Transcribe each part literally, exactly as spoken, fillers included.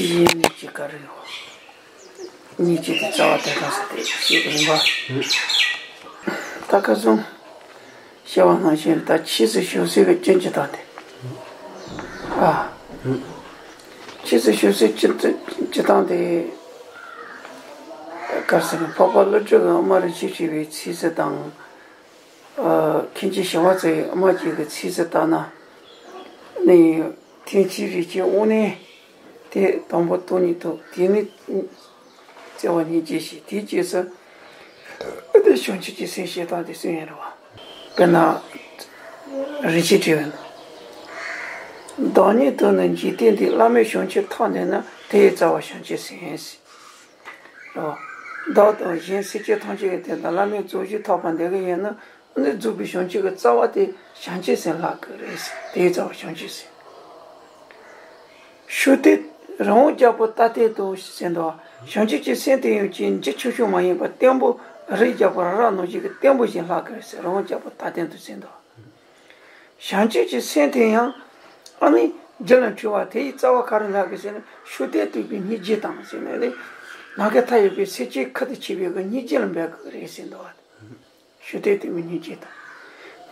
ཡིན་ནི་ཅི་ག་རེ་ཡོད། ཉིད་ཀྱི་དེ་རྩ་བ་དེ་གང་ཟེར་ཏེ་ཞེས་པ་ཡིན་པ། ད་ཁ་སང་བཤད་པ་ནང་བཞིན་ད་ཕྱིས་སུ་བཞུགས་སའི་གི་རྐྱེན་གྱི་སྟངས་དེ། ཨ། ཕྱིས་སུ་བཞུགས་སའི་རྐྱེན་གྱི་སྟངས་དེ། ག་རེ་ཟེར་ན་འཕགས་པ་ཀླུ་སྒྲུབ་ཀྱི་ཨ་མ་རིན་ཆེན་ཕྲེང་བའི་ཚིགས་སུ་དང་། ཨ། མཁན་ཆེན་ཞི་བ་འཚོ་ཡི་ཨ་མ་བརྒྱད་ཀྱི་ཚིགས་སུ་བཏང་ན། ནི་ཐེག་ཆེན་རིགས་ཀྱི་དབང་རྣོན་དེ་དང་པོ་སྟོང་ཉིད་རྟོགས། དེ་ནས་བརྩེ་བ་སྙིང་རྗེ་སྐྱེས། དེའི་རྗེས་སུ་དེ་བྱང་ཆུབ་ཀྱི་སེམས་བསྐྱེད་སྟངས་དེ་གསུངས་ཡོད་རེད་བ། དཔེར་ན། རིན་ཆེན་ཕྲེང་བའི་ནང་། བདག་ཉིད་དུ་ནི་འཇིག་རྟེན་འདིའི། བླ་མེད་བྱང་ཆུབ་ཐོབ་ནས་ན། དེ་ཡི་རྩ་བ་བྱང་ཆུབ་སེམས། རེད་བ། བདག་དང་གཞན་སེམས་ཅན་ཐམས་ཅད་ཀྱི་དོན་དུ་བླ་མེད་རྫོགས་བྱེད་ཐོབ་པ་འདི་གི་ཡིན་ན། ཨ་ནི་རྫོགས་པའི་བྱང་ཆུབ་ཀྱི་རྩ་བ་དེ་བྱང་ཆུབ་སེམས་ལྷག་གི་རེད་ཟེར། དེའི་རྩ་བ་བྱང་ཆུབ་སེམས། ཤུགས་དེ་རི་བོང་རྒྱལ་པོ་རྟ་སྟན་དུ་ཟེར་འདུག་བྱང་ཆུབ་ཀྱི་སེམས་དེ་ཡང་ཅིག་འཇིག་ཆུང་ཆུང་མ་ཡིན་པར་བརྟན་པོ། རི་རྒྱལ་པོ་ར་ར་ནང་བཞིན་གྱི་བརྟན་པོ་ཞིག་ལྷག་གི་རེད་ཟེར། རི་བོང་རྒྱལ་པོ་རྟ་སྟན་དུ་ཟེར་འདུག་བྱང་ཆུབ་ཀྱི་སེམས་དེ་ཡང་ཨ་ནི་རྒྱུད་ལ་འཁྲུལ་བ་དེ་ཡི་རྩ་བ་ག་རེ་ལྷག་གི་ཟེར་ན། ཤུགས་དེ་ལྟོས་པའི་སྙིང་རྗེ་དང་ཟེར་ནས་ནི། ནམ་མཁའི་མཐའ་ཡས་པའི་སེམས་ཅན་ཁུར་དུ་ཆུད་པའི་གི་སྙིང་རྗེ་ལ་འབད་དགོས་རེད་ཟེར་འདུག་བ། ཤུགས་དེ་ལྟོས་པའི་སྙིང་རྗེ་དང་།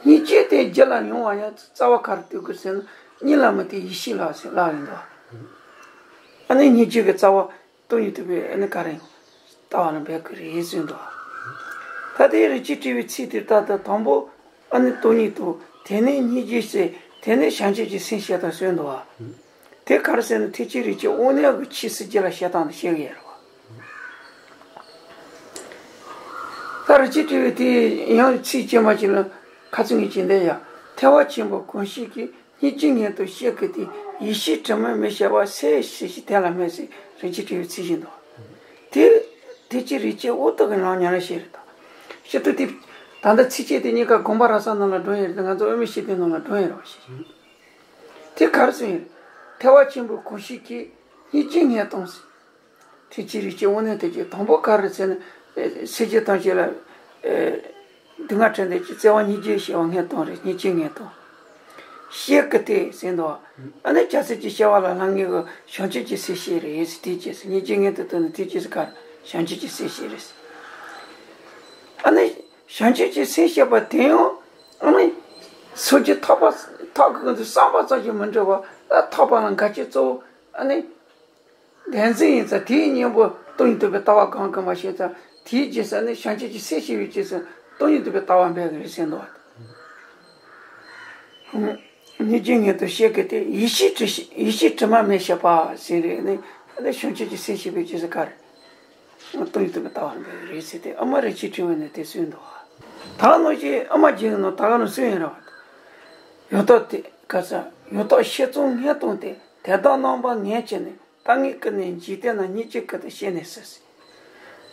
སྙིང་རྗེ་དེ་རྒྱུད་ལ་ཡོང་བ་ཡང་རྩ་བ་ག་རེ་ལྟོས་དགོས་ཟེར་ན། གཉིད་ལམ་དེ་ཡེ་ཤེས་ལ་ཟེར་ལབ་ཡིན་འདུག་བ། ཨ་ནི་སྙིང་རྗེ་གི་རྩ་བ། སྟོང་ཉིད་རྟོགས་པའི་ཨ་ནི་ག་རེ་ཡང་ལྟ་བ་ལ་འབད་དགོས་རེད་ཟེར་འདུག་ད་ལྟའི་རིན་ཆེན་ཕྲེང་བའི་ཚིག་དེ་ལྟར་དུ་དང་པོ་ཨ་ནི་སྟོང་ཉིད་དང་། དེ་ནས་སྙིང་རྗེ་ཟེར། དེ་ནས་བྱང་ཆུབ་ཀྱི་སེམས་བསྐྱེད་དང་ཟེར་འདུག་བ། དེ་ག་རེ་ཟེར་ན་ཐེག་ཆེན་རིགས་ཀྱི་དབང་རྣོན་གྱི་ཆོས་སུ་རྒྱུད་ལ་བཤད་སྟངས་དེ་བཤད་ཀྱི་ཡོད་རེད་བ། ད་རིན་ཆེན་ཕྲེང་བའི་དེ་ཡང་ཚིག་རྗེས་མ་ཅིག་ལ་ཁ་ཚིག་ངེས་ཅན་འདི་ཡང་ཐེག་པ་ཆེན་པོ་གང་ཞིག་གིས། སྙིང་རྗེ་སྔོན་དུ་གཤེགས་ཀྱི་དེ། ཡེ་ཤེས་དྲི་མ་མེད་ཤེས་པ་སེལ་ཞེས་བྱ་དེ་ལ་སྨྲས་ཟེར། རིན་ཆེན་ཕྲེང་བའི་ཚིག་བཞིན་དུ། དེ་དེ་ཅི་རིགས་ཀྱི་འོག་ཏུ་གི་ནང་ཉམས་ལེན་བྱེད་རེད་དོ། ཞེ་ཐུ་དེ། ད་ལྟ་ཚིགས་བཅད་དེ་གཉིས་ཀ་དགོངས་པ་རབ་གསལ་ནང་ལ་འགྲོ་ཡི་རེད། ང་ཚོ་དབུ་མའི་ཤེས་བརྟན་ནང་ལ་འགྲོ་ཡི་རེད་བ་ཞེས། དེ་ག་རེ་ཟེར་ཡིན། ཐེག་པ་ཆེན་པོ་གང་ཞིག་གིས། སྙིང་རྗེ་སྔོན་དུ་ཟེར། ཐེག་ཆེན་རིགས་ཀྱི་དབང་རྣོན་དེ་ཀྱི་དང་པོ་ག་རེ་ཟེར་ན། སེམས་ཅན་ཐམས་ཅད་ལ། སྡུག་བསྔལ་བྲལ་འདོད་ཀྱི་བརྩེ་བ་སྙིང་རྗེ་ཞེས་པ་སྔོན་དུ་རེད། སྙིང་རྗེ་སྔོན་དུ། གཤེགས་ཀྱི་དེ་ཟེར་འདུག་ཨ་ནི་བྱང་སེམས་ཀྱི་སྐྱེ་བ་ལ་ལྷང་ངེ་གི་བྱང་ཆུབ་ཀྱི་སེམས་བསྐྱེད་རེད་ཟེར། དེ་ཅི་ཟེར། སྙིང་རྗེ་སྔོན་དུ་དོན་ནི་དེ་ཅི་ཟེར་ག་རེ། བྱང་ཆུབ་ཀྱི་སེམས་བསྐྱེད་རེད་ཟེར། ཨ་ནི་བྱང་ཆུབ་ཀྱི་སེམས་བསྐྱེད་པ་དེ་ཡང་ཨ་ནི་སངས་རྒྱས་ཐོབ་པ་ཐོབ་དགོས་ཀྱི་འདུག་བསམ་པ་ཙམ་གྱིས་མི་འགྲིག་པ། ཐོབ་པ་ལ་འགལ་རྐྱེན་གཙོ་བོ་ཨ་ནི། བདེན་འཛིན་ཡིན་ཙང་དེའི་གཉེན་པོ་སྟོང་ཉིད་རྟོགས་པའི་ལྟ་བ་གང་གང་མ་ཤེས་ཙང་། དེའི་རྗེས་སུ་ནི་བྱང་ཆུབ་ཀྱི་སེམས་བསྐྱེད་པའི་རྗེས་སུ་སྟོང་ཉིད་རྟོགས་པའི་ལྟ་བ་འབད་དགོས་རེད་ཟེར་འདུག་བ། སྙིང་རྗེ་སྔོན་དུ་གཤེགས་ཀྱི་དེ། ཡེ་ཤེས་དྲི། ཡེ་ཤེས་དྲི་མ་མེད་ཤེས་པ་ཟེར་རེད་ནི། ཨ་ནི་བྱང་ཆུབ་ཀྱི་སེམས་བསྐྱེད་པའི་རྗེས་སུ་ག་རེ། སྟོང་ཉིད་རྟོགས་པའི་ལྟ་བ་འབད་དགོས་རེད་ཟེར་ཏེ་ཨ་མ་རིན་ཆེན་ཕྲེང་བ་ནས་དེ་གསུངས་འདུག་བ། ད་ག་ནང་བཞིན་ཨ་མ་རྒྱན་ནང་ད་ག་ནང་གསུངས་ཡོད་རེད་བ། ཡང་དག་དེ་ག་ས་ཡང་དག་ཤེས་ཙམ་སྔོན་དང་དེ། དེ་དག་རྣམ་པ་ངེས་བྱས་ནས། ལྟ་ངན་ཀུན་ནས་འཇིག་རྟེན་ན། སྙིང་རྗེ་ཀུན་ཏུ་སྐྱེས་ནས་སུ།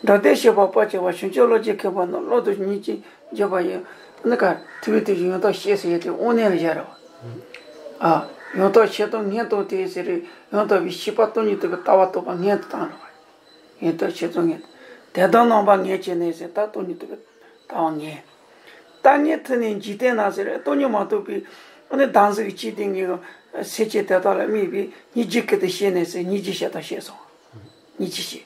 འགྲོ་དོན་བྱེད་པ་དཔའ་བྱེད་པ། བྱང་ཆུབ་བློ་ཆེན་མཁྱེན་པ་རྣམས། བློ་དང་སྙིང་རྗེས་འཇུག་པ་ཡི། ཨ་ནི་ག་ཐུབ་པའི་དེ་བཞིན་ཡང་དག་ཤེས་ཟེར་ཡ་དེ་དབང་རྣོན་ལ་སྦྱར་རོ། ཨ། ཡང་དག་ཤེས་ཙམ་སྔོན་དང་དེ་ཟེར་རེད། ཡང་དག་པའི་ཤེས་པ་སྟོང་ཉིད་རྟོགས་པའི་ལྟ་བ་རྟོགས་པ་སྔོན་དུ་བཏང་རོ། ཡང་དག་ཤེས་ཙམ་སྔོན་དུ། དེ་དག་རྣམ་པ་ངེས་བྱས་ནས་ཟེར། ད་སྟོང་ཉིད་རྟོགས་པའི་ལྟ་བ་ངེས། ལྟ་ངན་ཐུག་ནས་འཇིག་རྟེན་ན་ཟེར། སྟོང་ཉིད་མ་རྟོགས་པའི་ཨ་ནི་བདག་འཛིན་གྱི་བྱས་དེ་ངེས་སེམས་ཅན་དེ་དག་ལ་དམིགས་པའི་སྙིང་རྗེ་ཀུན་ཏུ་སྐྱེས་ནས་ཟེར། སྙིང་རྗེ་ཤེས་དང་ཤེས་སོང་། སྙིང་རྗེ་ཤེས།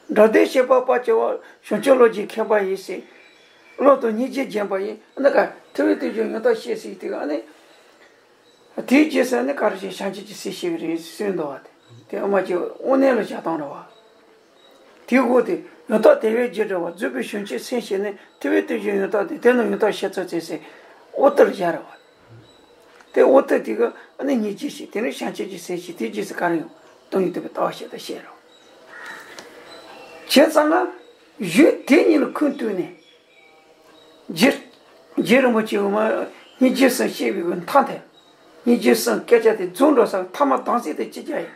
འགྲོ་དོན་བྱེད་པ་དཔའ་བྱེད་པ། བྱང་ཆུབ་བློ་ཆེན་མཁྱེན་པ་ཡིས་ཟེར། བློ་དང་སྙིང་རྗེ་བརྒྱན་པ་ཡིས། ཨ་ནི་ག་ཐུབ་པའི་དེ་བཞིན་ཡང་དག་ཤེས་ཟེར་དེ་ག་ཨ་ནི། དེའི་རྗེས་སུ་ནི་ག་རེ་ཞིག་བྱང་ཆུབ་ཀྱི་སེམས་བསྐྱེད་ཀྱི་རེད་གསུངས་འདུག་བ། དེ་དེ་ཨ་མ་གི་དབང་རྣོན་ལ་བྱ་སྟངས་རེད་བ། དེའི་འོག་དེ་ཡང་དག་དེ་བས་རྒྱུ་འབྲས་པ། རྫོགས་པའི་བྱང་ཆུབ་སེམས་བསྐྱེད་ནས། ཐུབ་པའི་དེ་བཞིན་ཡང་དག་དེ། དེ་རྣམས་ཡང་དག་ཤེས་ཙམ་ཟེར་ཟེར། འོག་ཏུ་ལ་སྦྱར་རེད་བ། དེ་འོག་ཏུ་དེ་ག་ཨ་ནི་སྙིང་རྗེ་ཤེས། དེ་ནི་བྱང་ཆུབ་ཀྱི་སེམས་བསྐྱེད། དེའི་རྗེས་སུ་ག་རེ་ཡོང་། སྟོང་ཉིད་རྟོགས་པའི་ལྟ་བ་ཤེས་དང་ཤེས་རོ། བྱས་ཙང་ང་ཡུལ་དེ་གཉིས་ལ་ཁུངས་གཏུགས་ནས། རྗེ་རྗེ་རིན་པོ་ཆེ་འོ་མ་སྙིང་རྗེ་གསུམ་བཤད་པའི་གི་མཐའ་དེ། སྙིང་རྗེ་གསུམ་སྐད་ཆ་དེ་རྫོགས་འགྲོ་ས་མཐའ་མ་དམ་ཚིག་དེ་ཅི་བྱ་ཡིན།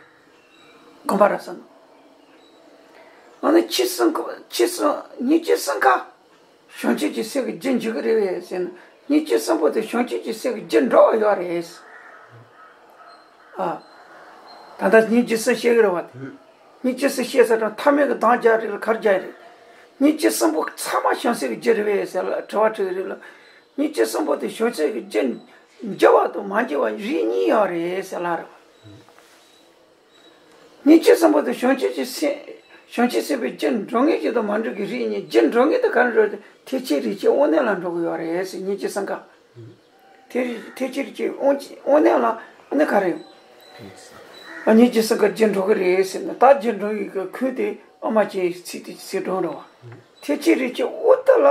དགོངས་པ་རབ་གསལ་ནང་། ཨ་ནི་ཆོས་གསུམ་ཁ། ཆོས་གསུམ་སྙིང་རྗེ་གསུམ་ཁ། བྱང་ཆུབ་ཀྱི་སེམས་ཀྱི་རྒྱུར་འགྱུར་གི་རེད་པས་ཟེར་ན། སྙིང་རྗེ་གསུམ་པོ་དེ་བྱང་ཆུབ་ཀྱི་སེམས་ཀྱི་རྒྱུར་འགྲོ་བ་ཡོད་རེད། ཨ། ད་ལྟ་སྙིང་རྗེ་གསུམ་བཤད་གི་རེད་བ། སྙིང་རྗེ་གསུམ་བཤད་ས་དང་མཐའ་མའི་གི་གདམས་རྒྱག་རེད་ལ་གར་རྒྱག་རེད། སྙིང་རྗེ་གསུམ་པོ་ཚང་མ་བྱང་སེམས་ཀྱི་རྒྱུ་རེད་པས་ཟེར་ལ་དྲི་བ་དྲི་གི་རེད་ལ། སྙིང་རྗེ་གསུམ་པོ་དེ་བྱང་སེམས་ཀྱི་རྒྱུ། འགྱུར་བ་དང་མ་འགྱུར་བ་རིགས་གཉིས་ཡོད་རེད་ཟེར་ལ་རེད་བ། སྙིང་རྗེ་བསམ་པ་དང་བྱང་ཆུབ་ཀྱི་སེམས། བྱང་ཆུབ་སེམས་དཔའི་རྒྱུར་འགྲོ་ངེས་ཀྱི་དང་མ་འགྲོ་གི་རིགས་གཉིས། རྒྱུར་འགྲོ་ངེས་དེ་ག་རེ་འགྲོ་དེ་ཐེག་ཆེན་རིགས་ཀྱི་དབང་རྣོན་ལ་འགྲོ་གི་ཡོད་རེད་ཟེར། སྙིང་རྗེ་བསམ་ཁ། ཐེག་ཐེག་ཆེན་རིགས་ཀྱི་དབང་དབང་རྣོན་ལ་ཨ་ནི་ག་རེ་ཡོད། ཨ་སྙིང་རྗེ་བསམ་ཁ་རྒྱུར་འགྲོ་གི་རེད་ཟེར་ན། ད་རྒྱུར་འགྲོ་ཡི་གི་ཁུལ་དེ་ཨ་མ་ཅན་ཚིག་དེ་ཚིག་སྒྲོམ་རེད་བ། ཐེག་ཆེན་རིགས་ཀྱི་དབང་རྟུལ་ལ།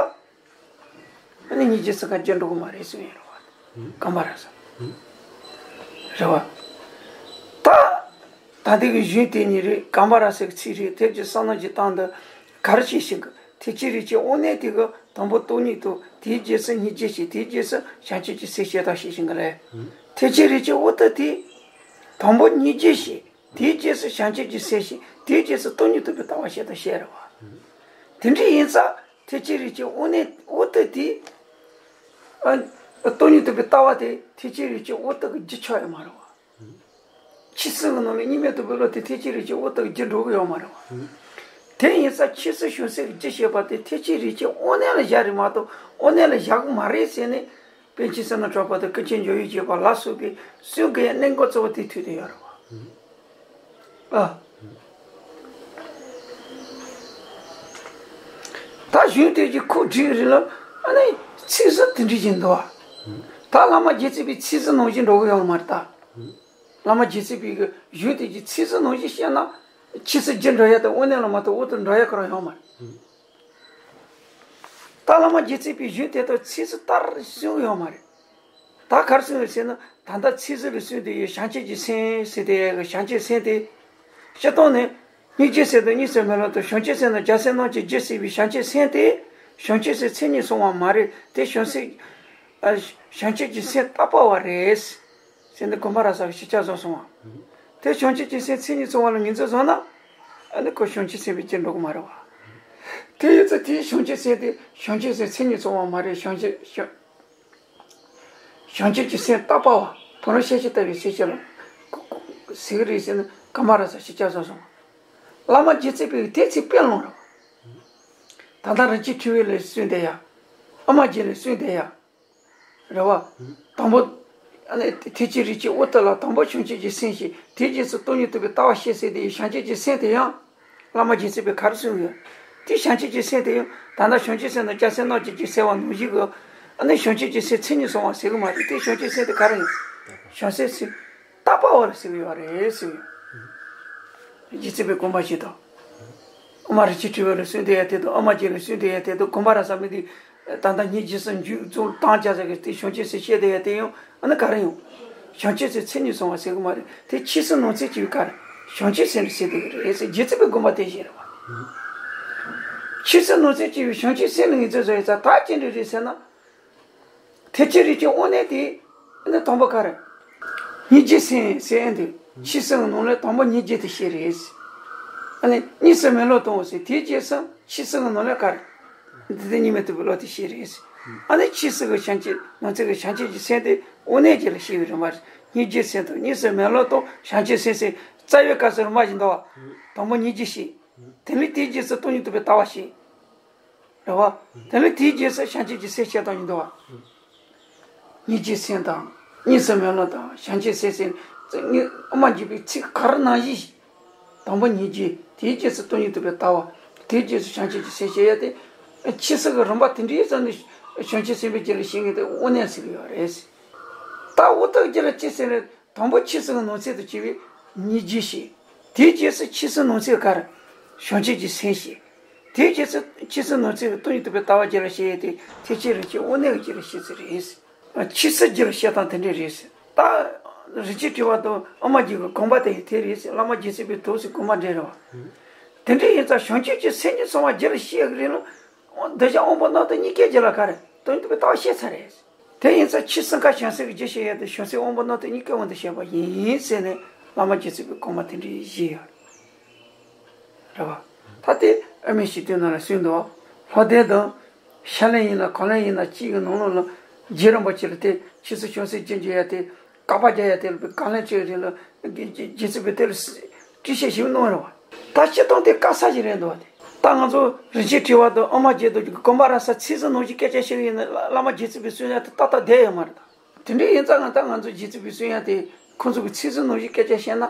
ཨ་ནི་སྙིང་རྗེ་བསམ་ཁ་རྒྱུར་འགྲོ་གི་མ་རེད་གསུངས་ཡོད་རེད་བ། གངས་པ་ར་ས། རེད་བ། ད། ད་ལྟའི་གི་གཞུང་དེ་གཉིས་རེད། གངས་པ་ར་ས་གི་ཚིག་རེད། དེ་བཞིན་བསམ་མནོ་གི་སྟངས་འདི་ག་རེ་བྱེད་བཞིན་གི། ཐེག་ཆེན་རིགས་ཀྱི་དབང་རྣོན་དེ་གི་དང་པོ་སྟོང་ཉིད་རྟོགས། དེའི་རྗེས་སུ་སྙིང་རྗེ་སྐྱེ། དེའི་རྗེས་སུ་བྱང་ཆུབ་ཀྱི་སེམས་སྐྱེ་སྟངས་བཤད་བཞིན་གི་རེད། ཐེག་ཆེན་རིགས་ཀྱི་དབང་རྟུལ་དེ། དང་པོ་སྙིང་རྗེ་སྐྱེ། དེའི་རྗེས་སུ་བྱང་ཆུབ་ཀྱི་སེམས་སྐྱེ། དེའི་རྗེས་སུ་སྟོང་ཉིད་རྟོགས་པའི་ལྟ་བ་བཤད་སྟངས་བཤད་རེད་བ། དེ་འདྲ་ཡིན་ཙང་ཐེག་ཆེན་རིགས་ཀྱི་དབང་རྣོན་དབང་རྟུལ་དེ། ཨ། སྟོང་ཉིད་རྟོགས་པའི་ལྟ་བ་དེ་ཐེག་ཆེན་རིགས་ཀྱི་དབང་རྟུལ་གྱི་རྒྱུ་ཆགས་ཡོད་མ་རེད་བ། ཆོས་གསུམ་གྱི་ནང་ནས་གཉིས་མེད་རྟོགས་པའི་བློ་དེ་ཐེག་ཆེན་རིགས་ཀྱི་དབང་རྟུལ་གྱི་རྒྱུར་འགྲོ་གི་ཡོད་མ་རེད་བ། དེ་ཡིན་ཙང་ཆོས་སྲིད་བྱང་སེམས་ཀྱི་རྒྱུ་བཤད་པ་དེ་ཐེག་ཆེན་རིགས་ཀྱི་དབང་རྣོན་ལ་བཞག་རེད་མ་གཏོགས་དབང་རྣོན་ལ་བཞག་གི་མ་རེད་ཟེར་ནས། པཎ་ཆེན་བསོད་ནམས་གྲགས་པ་དང་ཀུན་མཁྱེན་འཇམ་དབྱངས་བཞད་པ་ལ་སོགས་པས་གསུང་གི་གནད་འགག་གཙོ་བོ་དེ་ཐུག་བསྡད་ཡོད་རེད་བ། ཨ། ད་གཞུང་དེ་གི་ཁུངས་བྲིས་རིང་ལ་ཨ་ནི་ཚིག་ཟུར་དེ་འདྲ་ཞིག་འདུག་བ། ད་བླ་མ་རྗེ་བཙུན་པའི་ཚིག་ཟུར་ནང་བཞིན་འགྲོ་གི་ཡོད་མ་རེད་ད། བླ་མ་རྗེ་བཙུན་པའི་གི་གཞུང་དེ་གི་ཚིག་ཟུར་ནང་བཞིན་བཤད་ན། ཆོས་སྲིད་རྒྱུར་འགྲོ་ཡ་དང་དབང་རྣོན་ལ་མ་གཏོགས་དབང་རྟུལ་འགྲོ་ཡ་ག་རང་ཡོད་མ་རེད། ད་བླ་མ་རྗེ་བཙུན་པའི་གཞུང་དེ་དག་ཚིག་ཟུར་ལྟར་གསུང་གི་ཡོད་མ་རེད། ད་ག་རེ་གསུངས་ཡོད་ཟེར་ན། ད་ལྟ་ཚིག་ཟུར་ལ་གསུངས་བསྡད་ཡོད་བྱང་ཆུབ་ཀྱི་སེམས་ཟེར་དེ་གི་བྱང་ཆུབ་སེམས་དེ། སྤྱིར་བཏང་ནས། སྙིང་རྗེའི་སེམས་དང་གཉིས་སུ་མེད་བློ་དང་། བྱང་ཆུབ་སེམས་དང་རྒྱལ་སྲས་རྣམས་ཀྱི་རྒྱུ་ཟེར་བའི་བྱང་ཆུབ་སེམས་དེ། བྱང་ཆུབ་སེམས་མཚན་ཉིད་སོང་བ་མ་རེད། དེ་བྱང་སེམས། ཨ། བྱང་ཆུབ་ཀྱི་སེམས་རྟག་པ་བ་རེད། ཟེར་ནས་དགོངས་པ་རབ་གསལ་གྱིས་ཞིབ་ཆ་བཟོས་སོང་བ། དེ་བྱང་ཆུབ་ཀྱི་སེམས་མཚན་ཉིད་སོང་བ་ལ་ངོས་འཛིན་བཟོས་ན། ཨ་ནི་ཁོ་བྱང་ཆུབ་སེམས་དཔའི་རྒྱུར་འགྲོ་གི་མ་རེད་བ། དེ་ཡིན་ཙང་དེའི་བྱང་ཆུབ་སེམས་དེ་བྱང་ཆུབ་སེམས་མཚན་ཉིད་སོང་བ་མ་རེད། བྱང་ཆུབ་བྱང་བྱང་ཆུབ་ཀྱི་སེམས་རྟག་པ་བ། ཕ་རོལ་ཤེས་བྱ་ལྟ་བུའི་སེམས་ཅན་ལ་ཟེར་གི་རེད་ཟེར་ནས་དགོངས་པ་རབ་གསལ་ཞིབ་ཆ་བཟོས་སོང་བ། བླ་མ་རྗེ་བཙུན་པས་དེ་ཚིག་དཔེ་ལོངས་རེད་བ། ད་ལྟ་རིན་ཆེན་ཕྲེང་བའི་ལས་གསུངས་བསྡད་ཡ། ཨ་མ་རྗེ་ལས་གསུངས་བསྡད་ཡ། རེད་བ། དང་པོ། ཨ་ནི་ཐེག་ཆེན་རིགས་ཀྱི་དབང་རྟུལ་ལ་དང་པོ་བྱང་ཆུབ་ཀྱི་སེམས་ཞེས། དེའི་རྗེས་སུ་སྟོང་ཉིད་རྟོགས་པའི་ལྟ་བ་བཤད་ཟེར་དེ་ཡི་བྱང་ཆུབ་ཀྱི་སེམས་དེ་ཡང་། བླ་མ་རྗེ་བཙུན་པས་ག་རེ་གསུངས་ཡོད། དེ་བྱང་ཆུབ་ཀྱི་སེམས་དེ་ཡང་ད་ལྟ་བྱང་ཆུབ་སེམས་དང་རྒྱལ་སྲས་རྣམས་ཀྱི་རྒྱུ་ཟེར་བ་ནང་བཞིན་གྱི། ཨ་ནི་བྱང་ཆུབ་ཀྱི་སེམས་མཚན་ཉིད་སོང་བ་ཟེར་གི་མ་རེད། དེ་བྱང་ཆུབ་སེམས་དེ་ག་རེ་ཡིན། བྱང་སེམས་སེམས། རྟག་པ་བ་ལ་ཟེར་གི་ཡོད་རེད་ཟེར་གི་ཡོད། རྗེ་བཙུན་པས་དགོངས་པ་བཞེས་དང་། ཨ་མ་རིན་ཆེན་ཕྲེང་བ་ལ་གསུངས་བསྡད་ཡ་དེ་དང་། ཨ་མ་རྗེ་ལ་གསུངས་བསྡད་ཡ་དེ་དང་། དགོངས་པ་རབ་གསལ་མི་དེ། ད་ལྟ་སྙིང་རྗེ་སེམས་འཇུག་རྫོགས་བཏང་བྱ་ཟེར་གི་དེ་བྱང་ཆུབ་སེམས་བཤད་བསྡད་ཡ་དེ་ཡང་ཨ་ནི་ག་རེ་ཡོང་། བྱང་ཆུབ་སེམས་མཚན་ཉིད་སོང་བ་ཟེར་གི་མ་རེད། དེ་ཆོས་སྲིད་ནང་ཚན་གཅིག་ག་རེ། བྱང་ཆུབ་སེམས་ལ་ཟེར་བསྡད་གི་རེད་ཟེར། རྗེ་བཙུན་པས་དགོངས་པ་དེ་བཞེས་རེད་བ། ཆོས་སྲིད་ནང་ཚན་གཅིག་པའི་བྱང་ཆུབ་སེམས་ལ་ངོས་འཛིན་བཟོ་ཡ་ཙང་ད་ཅི་འདྲ་རེད་ཟེར་ན། ཐེག་ཆེན་རིགས་ཀྱི་དབང་རྣོན་དེ། ཨ་ནི་དང་པོ་ག་རེ། སྙིང་རྗེ་སེམས་ཟེར་ཨེ་འདུག་ཆོས་སྲིད་ཀྱི་ནང་ལས་དང་པོ་སྙིང་རྗེ་དེ་བཤད་རེད། ཨ་ནི་གཉིས་སུ་མེད་བློ་གཏོང་བ་ཟེར། དེའི་རྗེས་སུ་ཆོས་སྲིད་ཀྱི་ནང་ལས་ག་རེ། འདི་ལྟར་གཉིས་མེད་རྟོགས་པའི་བློ་དེ་བཤད་རེད། ཨ་ནི་ཆོས་སྲིད་ཀྱི་བྱང་ཆུབ་ནང་ཚན་གྱི་བྱང་ཆུབ་ཀྱི་སེམས་དེ་དབང་རྣོན་བརྒྱད་ལ་བཤད་པའི་རིམ་པ་རེད། སྙིང་རྗེ་སེམས་དང་གཉིས་སུ་མེད་བློ་གཏོང་། བྱང་ཆུབ་སེམས་ཟེར་རྩ་བའི་སྐབས་སུ་རིམ་པ་བཞིན་འདུག་བ། དང་པོ་སྙིང་རྗེ་བཤད། དེ་ནས་དེའི་རྗེས་སུ་སྟོང་ཉིད་རྟོགས་པའི་ལྟ་བ་བཤད། རེད་བ། དེ་ནས་དེའི་རྗེས་སུ་བྱང་ཆུབ་ཀྱི་སེམས་བཤད་སྟངས་ཡིན་འདུག་བ། སྙིང་རྗེ་སེམས་དང་། གཉིས་སུ་མེད་བློ་དང་བྱང་ཆུབ་སེམས་ཟེར། ཨ་མ་རྗེ་པའི་ཚིག་ག་རེ་ནང་བཞིན། དང་པོ་སྙིང་རྗེ། དེའི་རྗེས་སུ་སྟོང་ཉིད་རྟོགས་པའི་ལྟ་བ། དེའི་རྗེས་སུ་བྱང་ཆུབ་ཀྱི་སེམས་བཤད་ཡ་དེ། ཆོས་སྲིད་ཀྱི་རིམ་པ་དེ་འདྲའི་ཙམ་ནས་བྱང་ཆུབ་སེམས་དཔའི་རྒྱུད་ལ་བཤད་མཁན་དེ་དབང་རྣོན་ཟེར་གྱི་ཡོད་རེད། ད་དབང་རྟུལ་རྒྱུད་ལ་ཅི་ཟེར་རེད། དང་པོ་ཆོས་སྲིད་ཀྱི་ནང་ཚན་དུ་གྱུར་པའི་སྙིང་རྗེ་ཞེས། དེའི་རྗེས་སུ་ཆོས་སྲིད་ནང་ཚན་ག་རེ། བྱང་ཆུབ་ཀྱི་སེམས་ཞེས། དེའི་རྗེས་སུ་ཆོས་སྲིད་ནང་ཚན་གྱི་སྟོང་ཉིད་རྟོགས་པའི་ལྟ་བ་རྒྱུད་ལ་བཤད་ཡས་དེ་ཐེག་ཆེན་རིགས་ཀྱི་དབང་རྣོན་གྱི་རྒྱུད་ལ་བཤད་ཚུལ་རེད། ཆོས་སྲིད་རྒྱུད་ལ་བཤད་སྟངས་དེ་འདྲས་རེད། ད་རིན་ཆེན་ཕྲེང་བ་དང་ཨ་མ་རྗེ་གི་དགོངས་པ་དེ་ཡང་དེ་རེད། བླ་མ་རྗེ་བཙུན་པའི་ཐུགས་སུ་དགོངས་པ་འདྲ་རེད་བ། དེ་འདྲས་ཡིན་ཙང་བྱང་ཆུབ་ཀྱི་སེམས་ཉིད་སོང་བ་རྒྱུད་ལ་བཤད་གི་རེད་ལ། འདི་བཞག་དབང་པོ་རྣམ་རྟོག་གཉིས་ཀའི་རྒྱུད་ལ་ག་རེ། སྟོང་ཉིད་རྟོགས་པའི་ལྟ་བ་བཤད་ཚར་རེད། དེ་ཡིན་ཙང་ཆོས་སྲིད་ཀ་བྱང་སེམས་ཀྱི་རྒྱུད་བཤད་ཡས་དེ་བྱང་སེམས་དབང་པོ་རྣམ་རྟོག་གཉིས་ཀའི་དབང་དུ་བཤད་པ་ཡིན་ཟེར་ནས་བླ་མ་རྗེ་བཙུན་པའི་དགོངས་པ་དེ་འདྲ་བཞེས་ཡོད་རེད་བ། ད་དེ་ཨ་མའི་ཞི་བདེའི་ནང་ལ་གསུངས་འདུག་ལྷོ་ལྡན་དང་། ཤར་ལན་ཡིན་ན་གངས་ལན་ཡིན་ན་གཅིག་གི་ནང་ལོགས་ལ་རྗེ་རིན་པོ་ཆེ་ལ་དེ་ཆོས་སྲིད་བྱང་སེམས་རྒྱུད་འཇུག་ཡ་དེ། བཀག་པ་རྒྱག་ཡ་དེ་ལ་བཀའ་ལན་སྤྲད་རེད་ལ། རྗེ་བཙུན་པས་དེ་ལ་སྤྲོས་བཤད་ཞིབ་གནང་རེད་བ། ད་སྤྱིར་བཏང་དེ་བཀག་ས་ཞིག་རེད་འདུག་བ། དེ་ད་ང་ཚོ་རིན་ཆེན་ཕྲེང་བ་དང་ཨ་མ་རྗེ་དང་དགོངས་པ་རབ་གསལ་ཚིག་ཟུར་ནང་བཞིན་སྐད་ཆ་བཤད་ཡིན་ན་བླ་མ་རྗེ་བཙུན་པའི་གསུང་ཡ་དེ་ཏག་ཏག་བསྡད་ཡོད་མ་རེད་ད། དེ་འདྲ་ཡིན་ཙང་ང་ད་ང་ཚོ་རྗེ་བཙུན་པའི་གསུང་ཡ་དེ་ཁོང་ཚོ་གི་ཚིག་ཟུར་ནང་བཞིན་སྐད་ཆ་བཤད་ན།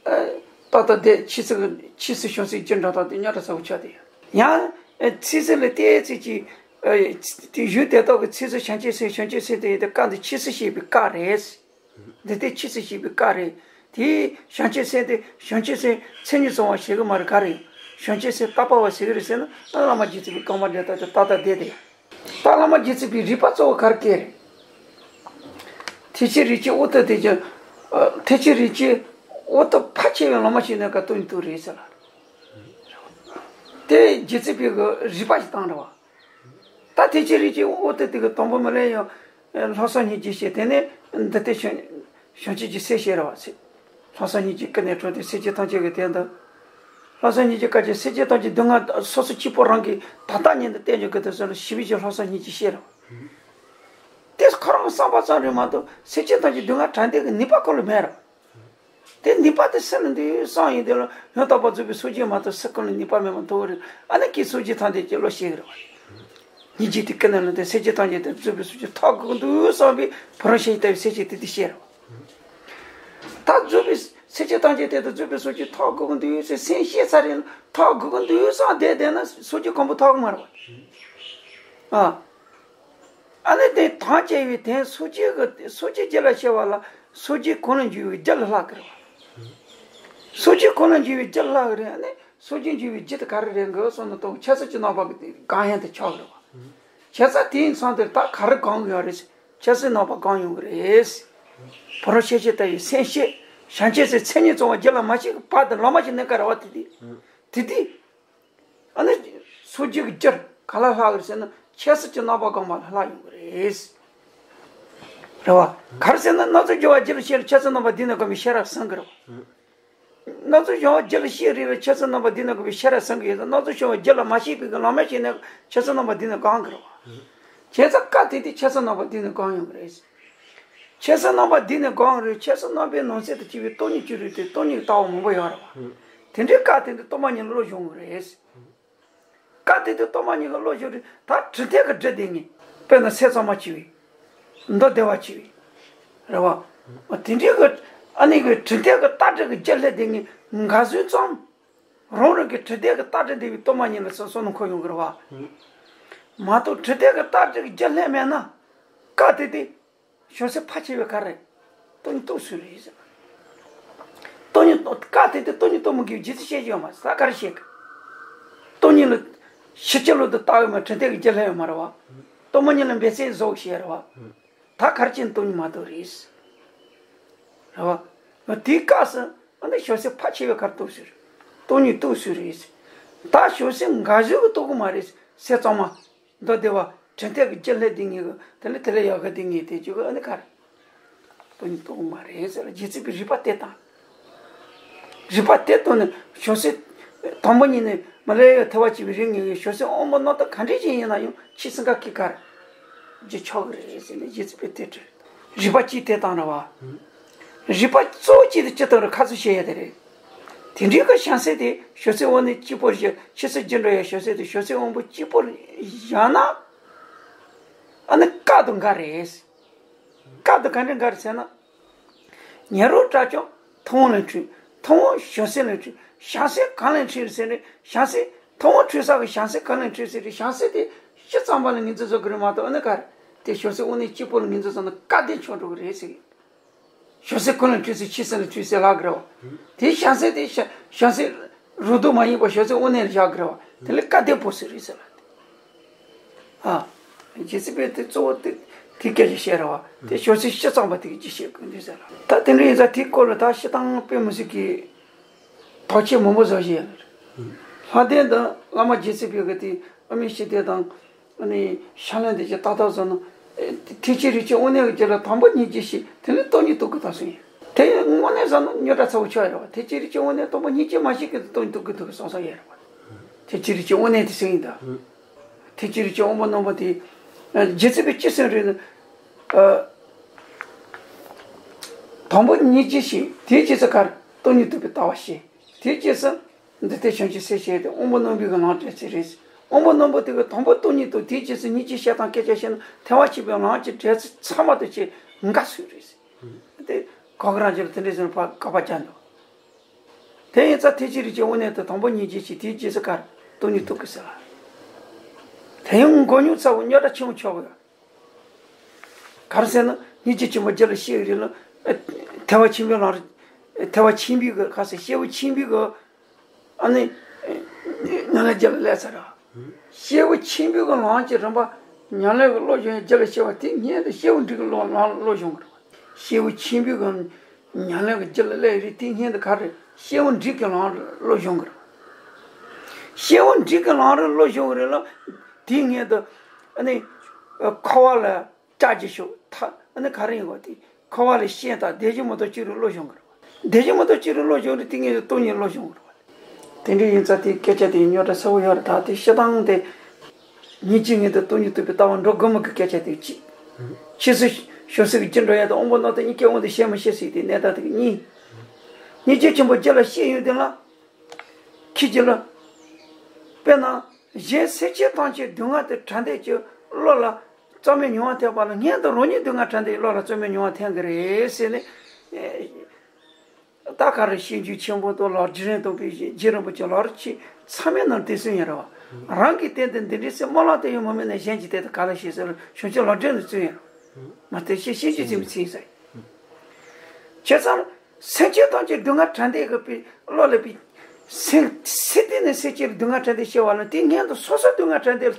ཨ། ཏག་ཏག་བསྡད། ཕྱི་སོ་གི་ཕྱི་སོ་བྱང་སེམས་རྒྱུ་འབྲས་དང་དེ་རྙོག་དྲ་ཚ་པོ་ཆགས་དེ་ཡང་། ཡང་ཚིག་ཟིན་ལ་བལྟས་ཚེ་ཀྱི་དེ་ཡུལ་དེ་དག་གི་ཚིག་ཟིན་བྱང་ཆུབ་སེམས། བྱང་ཆུབ་སེམས་དེ་ཡིན་ཏེ། སྐབས་འདི་ཕྱི་སོ་ཞེས་པའི་སྐབས་རེད། འདི་ལྟའི་ཕྱི་སོ་ཞེས་པའི་སྐབས་རེད། དེའི་བྱང་ཆུབ་སེམས་དེ་བྱང་ཆུབ་སེམས་མཚན་ཉིད་ཚང་བ་ཞིག་གི་མ་རེད། ག་རེ་བྱང་ཆུབ་སེམས་དག་པ་བ་ཞིག་རེད་ཟེར་ན། ཨ་བླ་མ་རྗེ་བཙུན་པའི་བཀའ་མ་འདི་ལྟ་དེ་ཏག་ཏག་བསྡད་དེ། ད་བླ་མ་རྗེ་བཙུན་པའི་རིག་པ་གཙོ་བོ་ག་རེ་སྐྱེས་རེད། ཐེག་ཆེན་རིགས་ཀྱི་དབུ་སྟོད་དེ་ཀྱང་། ཐེག་ཆེན་རིགས་ཀྱི་དབུ་སྟོད་ཕལ་ཆེ་བའི་བླ་མ་ཞིག་ནས་ཀ་སྟོང་ཉིད་རྟོགས་རེད་ཟེར་ལ། དེ་རྗེ་བཙུན་པའི་གི་རིག་པ་ཞིག་བཏང་རེད་བ། ད་ཐེག་ཆེན་རིགས་ཀྱི་དབུ་སྟོད་དེ་གི་དང་པོ་མི་ལས་ཡང་ལྷག་བསམ་སྙིང་རྗེ་ཞེས། དེ་ནས་འདི་ལྟའི་བྱང་བྱང་ཆུབ་ཀྱི་སེམས་བསྐྱེད་རེད་བ། ལྷག་བསམ་སྙིང་རྗེ་ཀུན་ནས་འཕྲོས་ཏེ། སེམས་ཅན་ཐམས་ཅད་ཀྱི་དོན་དུ། ལྷག་བསམ་སྙིང་རྗེ་བསྐྱེད་ཅིང་སེམས་ཅན་ཐམས་ཅད་སྡུག་བསྔལ་སོ་སོ་གཅིག་པོ་རང་གིས་ད་ལྟ་ཉིད་དུ་བསྟན་འགྱུར་གྱི་དོན་སོགས་ལ་ཞི་བའི་ཕྱིར་ལྷག་བསམ་སྙིང་རྗེ་བསྐྱེད་རེད་བ། དེ་ཁོ་རང་བསམ་པ་ཙམ་རེད་མ་གཏོགས་སེམས་ཅན་ཐམས་ཅད་སྡུག་བསྔལ་དྲག་འདོད་ཀྱི་ནུས་པ་ཁོ་ལ་མེད་རེད་བ། དེ་ནུས་པ་དེ་སུ་ལ་འདུག་བསམ་ཡིན། དེ་ལ་ཡང་དག་པར་རྫོགས་པའི་སངས་རྒྱས་མ་གཏོགས་སུ་ཁོ་ལ་ནུས་པ་མེད་པ་མཐོང་གི་རེད། ཨ་ནི་ཀྱེ་སངས་རྒྱས་ཐམས་ཅད་ཀྱི་བློ་ཤེས་ཀྱི་རེད་བ། སྙིང་རྗེ་དེ་ཀུན་ནས་བསླངས་ཏེ་སེམས་ཅན་ཐམས་ཅད་དེ་རྫོགས་པའི་སངས་རྒྱས་ཐོབ་དགོས་འདུག་བསམ་པའི་བུ་རམ་ཤིང་ལྟ་བུའི་སེམས་བསྐྱེད་དེ་དེ་བསྐྱེད་རེད་བ། ད་རྫོགས་པའི་སེམས་ཅན་ཐམས་ཅད་དེ་དང་རྫོགས་པའི་སངས་རྒྱས་ཐོབ་དགོས་ཀྱི་འདུག་ཟེར་སེམས་བསྐྱེད་ཚར་རེད་ན། ཐོབ་དགོས་ཀྱི་འདུག་བསམ་བསྡད་བསྡད་ན་སངས་རྒྱས་གང་པོ་ཐོབ་ཀྱི་མ་རེད་བ། ཨ། ཨ་ནི་དེ་དོན་བྱས་པའི་དོན་སངས་རྒྱས་ཀྱི་སངས་རྒྱས་རྒྱུད་ལ་སྐྱེ་བ་ལ་སངས་རྒྱས་གང་ལ་འཇུག་པའི་རྒྱུ་ལ་ལྷག་གི་རེད་བ། སངས་རྒྱས་གང་ལ་འཇུག་པའི་རྒྱུ་ལ་ལྷག་གི་རེད། ཨ་ནི་སངས་རྒྱས་འཇུག་པའི་རྒྱུ་དེ་ག་རེ་རེད་འགའ་བསམ་ན་དང་ཆབ་སྲིད་ཀྱི་རྣམ་པ་གི་དེ་གང་ཡང་དེ་ཆགས་གི་རེད་བ། བྱས་ཙང་དེའི་མཚམས་དེར་ད་ག་རེ་གང་ཡོད་རེད། ཆབ་སྲིད་རྣམ་པ་གང་ཡོང་གི་རེད། བུ་རམ་ཤིང་ལྟ་བུའི་སེམས་བསྐྱེད། བྱང་ཆུབ་སེམས་མཚན་ཉིད་ཚང་བ་རྒྱུད་ལ་མ་སྐྱེས་ཀྱི་བར་དུ་བླ་མ་ཞིག་གནས་ཀ་རེད་བ། དེ་དེ་དེ་དེ། ཨ་ནི་སངས་རྒྱས་ཀྱི་རྒྱུར་ག་ལ་ལྷག་གི་རེད་ཟེར་ན་ཆབ་སྲིད་ཀྱི་རྣམ་པ་གང་མ་ལ་ལྷག་ཡོང་གི་རེད། རེད་བ། ག་རེ་ཟེར་ན་སྣ་ཚོགས་སྦྱོར་བ་རྒྱུད་ལ་སྐྱེས་ལ་ཆབ་སྲིད་རྣམ་པ་འདི་ནས་གང་བའི་ཤེས་རབ་སངས་གི་རེད་བ། སྣ་ཚོགས་སྦྱོར་བ་རྒྱུད་ལ་སྐྱེས་རེད་ལ་ཆབ་སྲིད་རྣམ་པ་འདི་ནས་གང་བའི་ཤེས་རབ་སངས་གི་ཡོད་ཙང་སྣ་ཚོགས་སྦྱོར་བ་རྒྱུད་ལ་མ་སྐྱེས་པའི་གི་བླ་མ་ཞིག་ནས་ཆབ་སྲིད་རྣམ་པ་འདི་ནས་གང་གི་རེད་བ། བྱས་ཙང་སྐབས་དེ་དུས་ཆབ་སྲིད་རྣམ་པ་འདི་ནས་གང་ཡོང་གི་རེད། ཆབ་སྲིད་རྣམ་པ་འདི་ནས་གང་རེད། ཆབ་སྲིད་རྣམ་པའི་ནང་གསེས་དུ་སྐྱེས་པའི་སྟོང་ཉིད་ཀྱི་རིགས་དེ་སྟོང་ཉིད་ཀྱི་ལྟ་བ་མང་པོ་ཡོད་རེད་བ། དེ་འདྲའི་སྐབས་དེ་དུས་སྟོང་པ་ཉིད་ལ་བློ་སྦྱོང་གི་རེད། སྐབས་དེ་དུས་སྟོང་པ་ཉིད་ལ་བློ་སྦྱོང་རེད། ད་དྲི་ལྡན་གྱི་རྒྱུད་དེ་ངས་དཔེར་ན་སེམས་གཙང་མ་སྐྱེ་བའི། མདོ་སྡེ་པ་སྐྱེ་བའི། རེད་བ། དེ་འདྲའི་གི་ཨ་ནི་གི་དྲི་ལྡན་གྱི་ལྟ་དྲི་གི་རྒྱུད་ལྷས་དེ་ངས་འགའ་བཟོས་ཙམ། རང་རང་གི་དྲི་ལྡན་གྱི་ལྟ་དྲི་འདི་བའི་སྟོང་པ་ཉིད་ལ་སོ་སོ་ནང་འཁོར་ཡོང་གི་རེད་བ། མ་གཏོགས་དྲི་ལྡན་གྱི་ལྟ་དྲི་གི་རྒྱུད་ལྷས་མེད་ན། སྐབས་དེ་དུས། བྱང་སེམས་ཕལ་ཆེ་བས་ག་རེ། སྟོང་ཉིད་རྟོགས་ཟིན་རེད་ཟེར། སྟོང་ཉིད་རྟོགས། སྐབས་དེ་དུས་སྟོང་ཉིད་རྟོགས་མི་དགོས་རྗེས་སུ་བཤད་རྒྱུ་ཡོད་མ་རེད། ད་ག་རེ་བཤད་གི། སྟོང་ཉིད་ལ་ཕྱི་ཕྱི་ལོག་ཏུ་ལྟ་བའི་མ་དྲི་ལྡན་གྱི་རྒྱུད་ལྷས་ཡོད་མ་རེད་བ། སྟོང་པ་ཉིད་ལ་འབད་བརྩོན་བཟོ་བྱས་རེད་བ། ད་ག་རེ་བྱས་ནས་སྟོང་ཉིད་མ་རྟོགས་རེད། རེད་བ། དེའི་སྐབས་སུ་ཨ་ནི་བྱང་སེམས་ཕལ་ཆེ་བས་ག་རེ་རྟོགས་ཟིན་རེད། སྟོང་ཉིད་རྟོགས་ཟིན་རེད། ད་བྱང་སེམས་འགའ་ཞིག་གིས་རྟོགས་གི་མ་རེད། སེམས་གཙང་མ། མདོ་སྡེ་པ། དྲི་ལྡན་གྱི་རྒྱུད་ལྷས་དེ་ངེས་གི། དེ་ལས་དེ་ལས་ཡག་གི་དེ་ངེས་དེ་བཅུག་གི། ཨ་ནི་ག་རེ། སྟོང་ཉིད་རྟོགས་མ་རེད་ཟེར་ལ་རྗེ་བཙུན་པའི་རིག་པ་དེ་དང་། རིག་པ་དེ་དང་ནི་བྱང་སེམས་དང་པོ་ཉིད་ནས་མི་ལས་ཡང་ཐལ་བ་ཆེ་བའི་རིགས་ངེས་ཀྱི་བྱང་སེམས་དབང་པོ་རྣམ་དག་ག་འདྲས་ཅན་ཡིན་ན་ཡང་ཆོས་སེམས་དགའ་སྐྱིད་གར་རྒྱུ་ཆོག་གི་རེད་ཟེར་ནས་རྗེ་བཙུན་པས་དེ་དྲིས། རིག་པ་གཅིག་དེ་དང་རེད་བ། རིག་པ་གཙོ་བོ་གཅིག་དེ་ཅི་དང་རེད། ཁ་ཚུར་བཤད་ཡ་དེ་རེད། དེ་འདྲའི་གི་བྱང་སེམས་དེ་བྱང་སེམས་དབང་ནི་གཅིག་པོར་བཞག་ཆོས་སེམས་རྒྱུད་འགྲོ་ཡ་བྱང་སེམས་དེ་བྱང་སེམས་དབང་པོ་གཅིག་པོར་བཞག་ན། ཨ་ནི་སྐབས་དེ་འགའ་རེད། སྐབས་དེ་ག་འདྲ་འགའ་རེད་ཟེར་ན། ཉོན་རང་དགྲ་བཅོམ་ཐུབ་དབང་ལས་འཁྲུངས། ཐུབ་དབང་བྱང་སེམས་ལས་འཁྲུངས། བྱང་སེམས་གང་ལས་འཁྲུངས་ཟེར་ནས་བྱང་སེམས་ཐུབ་དབང་འཁྲུངས་ས་གི་བྱང་སེམས་གང་ལས་འཁྲུངས་ཟེར་ཏེ་བྱང་སེམས་དེ་སྤྱི་གཙང་པ་ལ་ངོས་འཛིན་བཟོ་གི་རེད་མ་གཏོགས། ཨ་ནི་ག་རེ། དེ་བྱང་སེམས་དབང་ནི་གཅིག་པོ་ལ་ངོས་འཛིན་བཟོ་ན་སྐབས་དེ་ཆོག་འགྲོ་གི་རེད་ཟེར་གི། བྱང་སེམས་གང་ལས་འཁྲུངས་ཟེར་ཆོས་སེམས་ལས་འཁྲུངས་ཟེར་ལབ་གི་རེད་བ། དེ་བྱང་སེམས་དེ་བྱ་བྱང་སེམས་རང་ལྡོག་མ་ཡིན་པ་བྱང་སེམས་དབང་ནི་ལ་བཞག་གི་རེད་བ། དེ་ལས་སྐབས་དེ་བོ་ཟེར་རེད་ཟེར་ལབ་དེ། ཨ། རྗེ་བཙུན་པས་དེ་གཙོ་བོ་དེ་དེ་སྐད་ཆ་བཤད་རེད་བ། དེ་བྱང་སེམས་སྤྱི་གཙང་པ་དེ་གི་ཅི་བཤད་གི་འདུག་ཟེར་ལ། ད་དེ་འདྲ་ཡིན་ཙང་དེའི་སྐོར་ལ་ད་སྤྱིར་བཏང་དཔེ་མི་སྲིད་ཀྱི་དོགས་གཅོད་མང་པོ་བཟོ་བཞིན་ཡོད་རེད། ལྷ་ལྡན་དང་བླ་མ་རྗེ་བཙུན་པའི་གི་དེ་ཨ་མའི་ཞི་བདེ་དང་། ཨ་ནི་ཤ་ལན་དེ་ཅི་ཏག་ཏག་བཟོ་ན། ཨེ་ཐེག་ཆེན་རིགས་ཀྱི་དབང་གནས་ཀྱི་རྒྱུད་ལ་དང་པོ་སྙིང་རྗེ་ཞིག་དེ་ནི་སྟོང་ཉིད་རྟོགས་དགོས་ད་གསུངས་ཡོད། དེ་དངོས་གནས་བཟོ་ན་རྙོག་དྲ་ཚ་པོ་ཆགས་ཡོད་རེད་བ། ཐེག་ཆེན་རིགས་ཀྱི་དབང་གནས་དང་པོ་སྙིང་རྗེ་མ་ཞིག་གིས་སྟོང་ཉིད་རྟོགས་དགོས་འདུག་གསུངས་སོང་ཡོད་རེད་བ། ཐེག་ཆེན་རིགས་ཀྱི་དབང་གནས་དེ་གསུངས་ཡིན་ད། ཐེག་ཆེན་རིགས་ཀྱི་དབང་པོ་རྣོན་པོ་དེ། ཨ་རྗེ་བཙུན་པས་ཅི་གསུངས་རེད་ན། ཨ་དང་པོ་སྙིང་རྗེ་ཞིག་དེའི་རྗེས་སུ་ག་རེ་སྟོང་ཉིད་རྟོགས་པའི་ལྟ་བ་ཞིག་དེའི་རྗེས་སུ། འདི་ལྟར་བྱང་ཆུབ་སེམས་བསྐྱེད་དེ་དབང་པོ་རྣོན་པོའི་གི་ལམ་བགྲོད་ཚུལ་རེད། དབང་པོ་རྣོན་པོ་དེ་གི་དང་པོ་སྟོང་ཉིད་དང་དེའི་རྗེས་སུ་སྙིང་རྗེ་བཤད་སྟངས་སྐད་ཆ་བཤད་ན་ཐལ་བ་ཆད་པའི་ལམ་གྱི་བགྲོད་ཚུལ་ཚང་མ་དང་བཅས་འགལ་ཚུལ་རེད། དེ་ག་ག་རང་ཅིག་ལ་དེ་འདྲའི་ཟེར་ན་ཕར་དགག་པ་རྒྱག་འདུག་དེ་ཡིན་ཙང་ཐེག་ཆེན་རིགས་ཀྱི་དབང་གནས་དང་དང་པོ་སྙིང་རྗེ་ཞེས་དེའི་རྗེས་སུ་གར་སྟོང་ཉིད་རྟོགས་དགོས་ཟེར་ལ། དེ་ཡང་མགོ་རྙོག་ཚ་བོ་རྙོག་དྲ་ཆེན་པོ་ཆགས་པ་ཡོད། ག་རེ་ཟེར་ན་སྙིང་རྗེ་ཆེན་པོ་རྒྱུད་ལ་སྐྱེ་བའི་རིགས་ལ། ཐེག་པ་ཆེན་པོའི་ལམ་རིམ། ཐེག་པ་ཆེན་པོའི་གི་ག་ཟེར་སྐྱེས་བུ་ཆེན་པོའི་གི། ཨ་ནི། ཉམས་ལེན་རྒྱུད་ལ་སླེབས་ཚར་ར། སྐྱེས་བུ་ཆེན་པོའི་གི་ལམ་གྱི་རིམ་པ། ཉམས་ལེན་གྱི་བློ་སྦྱོང་རྒྱུད་ལ་སྐྱེ་བ་དེ་སྔོན་དུ་སྐྱེས་བུ་འབྲིང་གི་བློ་ལམ་བློ་སྦྱོང་གི་རེད། སྐྱེས་བུ་ཆེན་པོའི་གི་ཉམས་ལེན་གྱི་རྒྱུད་ལ་སླེབས་རེད་དེ་སྔོན་དུ་ག་རེ་སྐྱེས་བུ་འབྲིང་གི་ལམ་བློ་སྦྱོང་གི་རེད། སྐྱེས་བུ་འབྲིང་གི་ལམ་རིམ་བློ་སྦྱོང་གི་རེད་ལ། དེའི་སྔོན་དུ། ཨ་ནི། འཁོར་བ་ལ་སྐྲག་རྒྱུ་ཞོག་ཐ་ཨ་ནི་ག་རེ་ཡིན་གོ་དེ། འཁོར་བ་ལས་གཞན་དག་བདེ་གཤེགས་མུ་སྟེགས་ཅི་རིགས་བློ་སྦྱོང་གི་རེད་བ། བདེ་གཤེགས་མུ་སྟེགས་ཅི་རིགས་བློ་སྦྱོང་རེད་དེ་ངས་སྟོང་ཉིད་བློ་སྦྱོང་གི་རེད་བ། དེ་འདྲ་ཡིན་ཙང་དེའི་སྐད་ཆ་དེ་རྙོག་དྲ་ཚ་བོ་ཡོད་རེད་ད་དེ་སྤྱིར་བཏང་དེ། སྙིང་རྗེ་ངེས་དང་སྟོང་ཉིད་རྟོགས་པའི་ལྟ་བ་འགྲོ་དགོས་མི་གི་སྐད་ཆ་དེ་གཅིག་ཕྱིས་སུ་ཞོགས་ཟས་ཀྱི་རྒྱུ་འགྲོ་ཡ་དང་དབང་པོ་རྣམ་དག་གཉིས་ཀའི་དབང་དུ་བྱས་མི་ཤེས་ཟེར་དེ་གནས་སྟངས་དེ་གཉིས། སྙིང་རྗེ་ཆེན་པོ་རྒྱུད་ལ་སྐྱེས་ཡོང་དུས་ལ། ཁྱེད་ཀྱི་ལ། དཔེར་ན། གཞན་སེམས་ཅན་ཐམས་ཅད་སྡུག་བསྔལ་དང་བྲལ་འདོད་ཀྱི་བློ་ལ་རྩ་མེད་མྱོང་བ་ཐེག་པ་ལ་སྔོན་དུ་རང་ཉིད་སྡུག་བསྔལ་བྲལ་འདོད་ཀྱི་བློ་ལ་རྩ་མེད་མྱོང་བ་ཐེག་གི་རེད་ཟེར་ནས། ད་ག་རེ་ཤེས་འཇུག་ཆེན་པོ་དང་ལག་རྗེས་དྲན་དང་པའི་རྗེ་རིན་པོ་ཆེ་ལག་རྗེས་ཚང་མའི་ནང་དེ་གསུངས་ཡོད་རེད་བ། རང་གི་སྟེང་དུ་འདི་འདྲའི་སེམས་སྨོན་ལམ་དེ་ཡང་མི་དམིགས་ནས་གཞན་གྱི་སྟེང་དུ་ག་ལ་ཤེས་ཟེར་བྱང་ཆུབ་ལམ་སྒྲོན་དུ་བཙུན་ཡོད་རེད། མ་གཏོགས་ཤེས་ཤེས་རྒྱུ་ཚིམ་ཚིམ་ཟེར། བྱས་ཙང་། སེམས་ཅན་ཐམས་ཅད་སྡུག་བསྔལ་བྲལ་འདོད་ཀྱི་པའི་བློ་ལ་པའི། སེམས་སེམས་གཏིང་ནས་སེམས་ཅན་སྡུག་བསྔལ་བྲལ་འདོད་སྐྱེ་བ་ལ་དེ་སྔོན་དུ་སོ་སོ་སྡུག་བསྔལ་བྲལ་འདོད་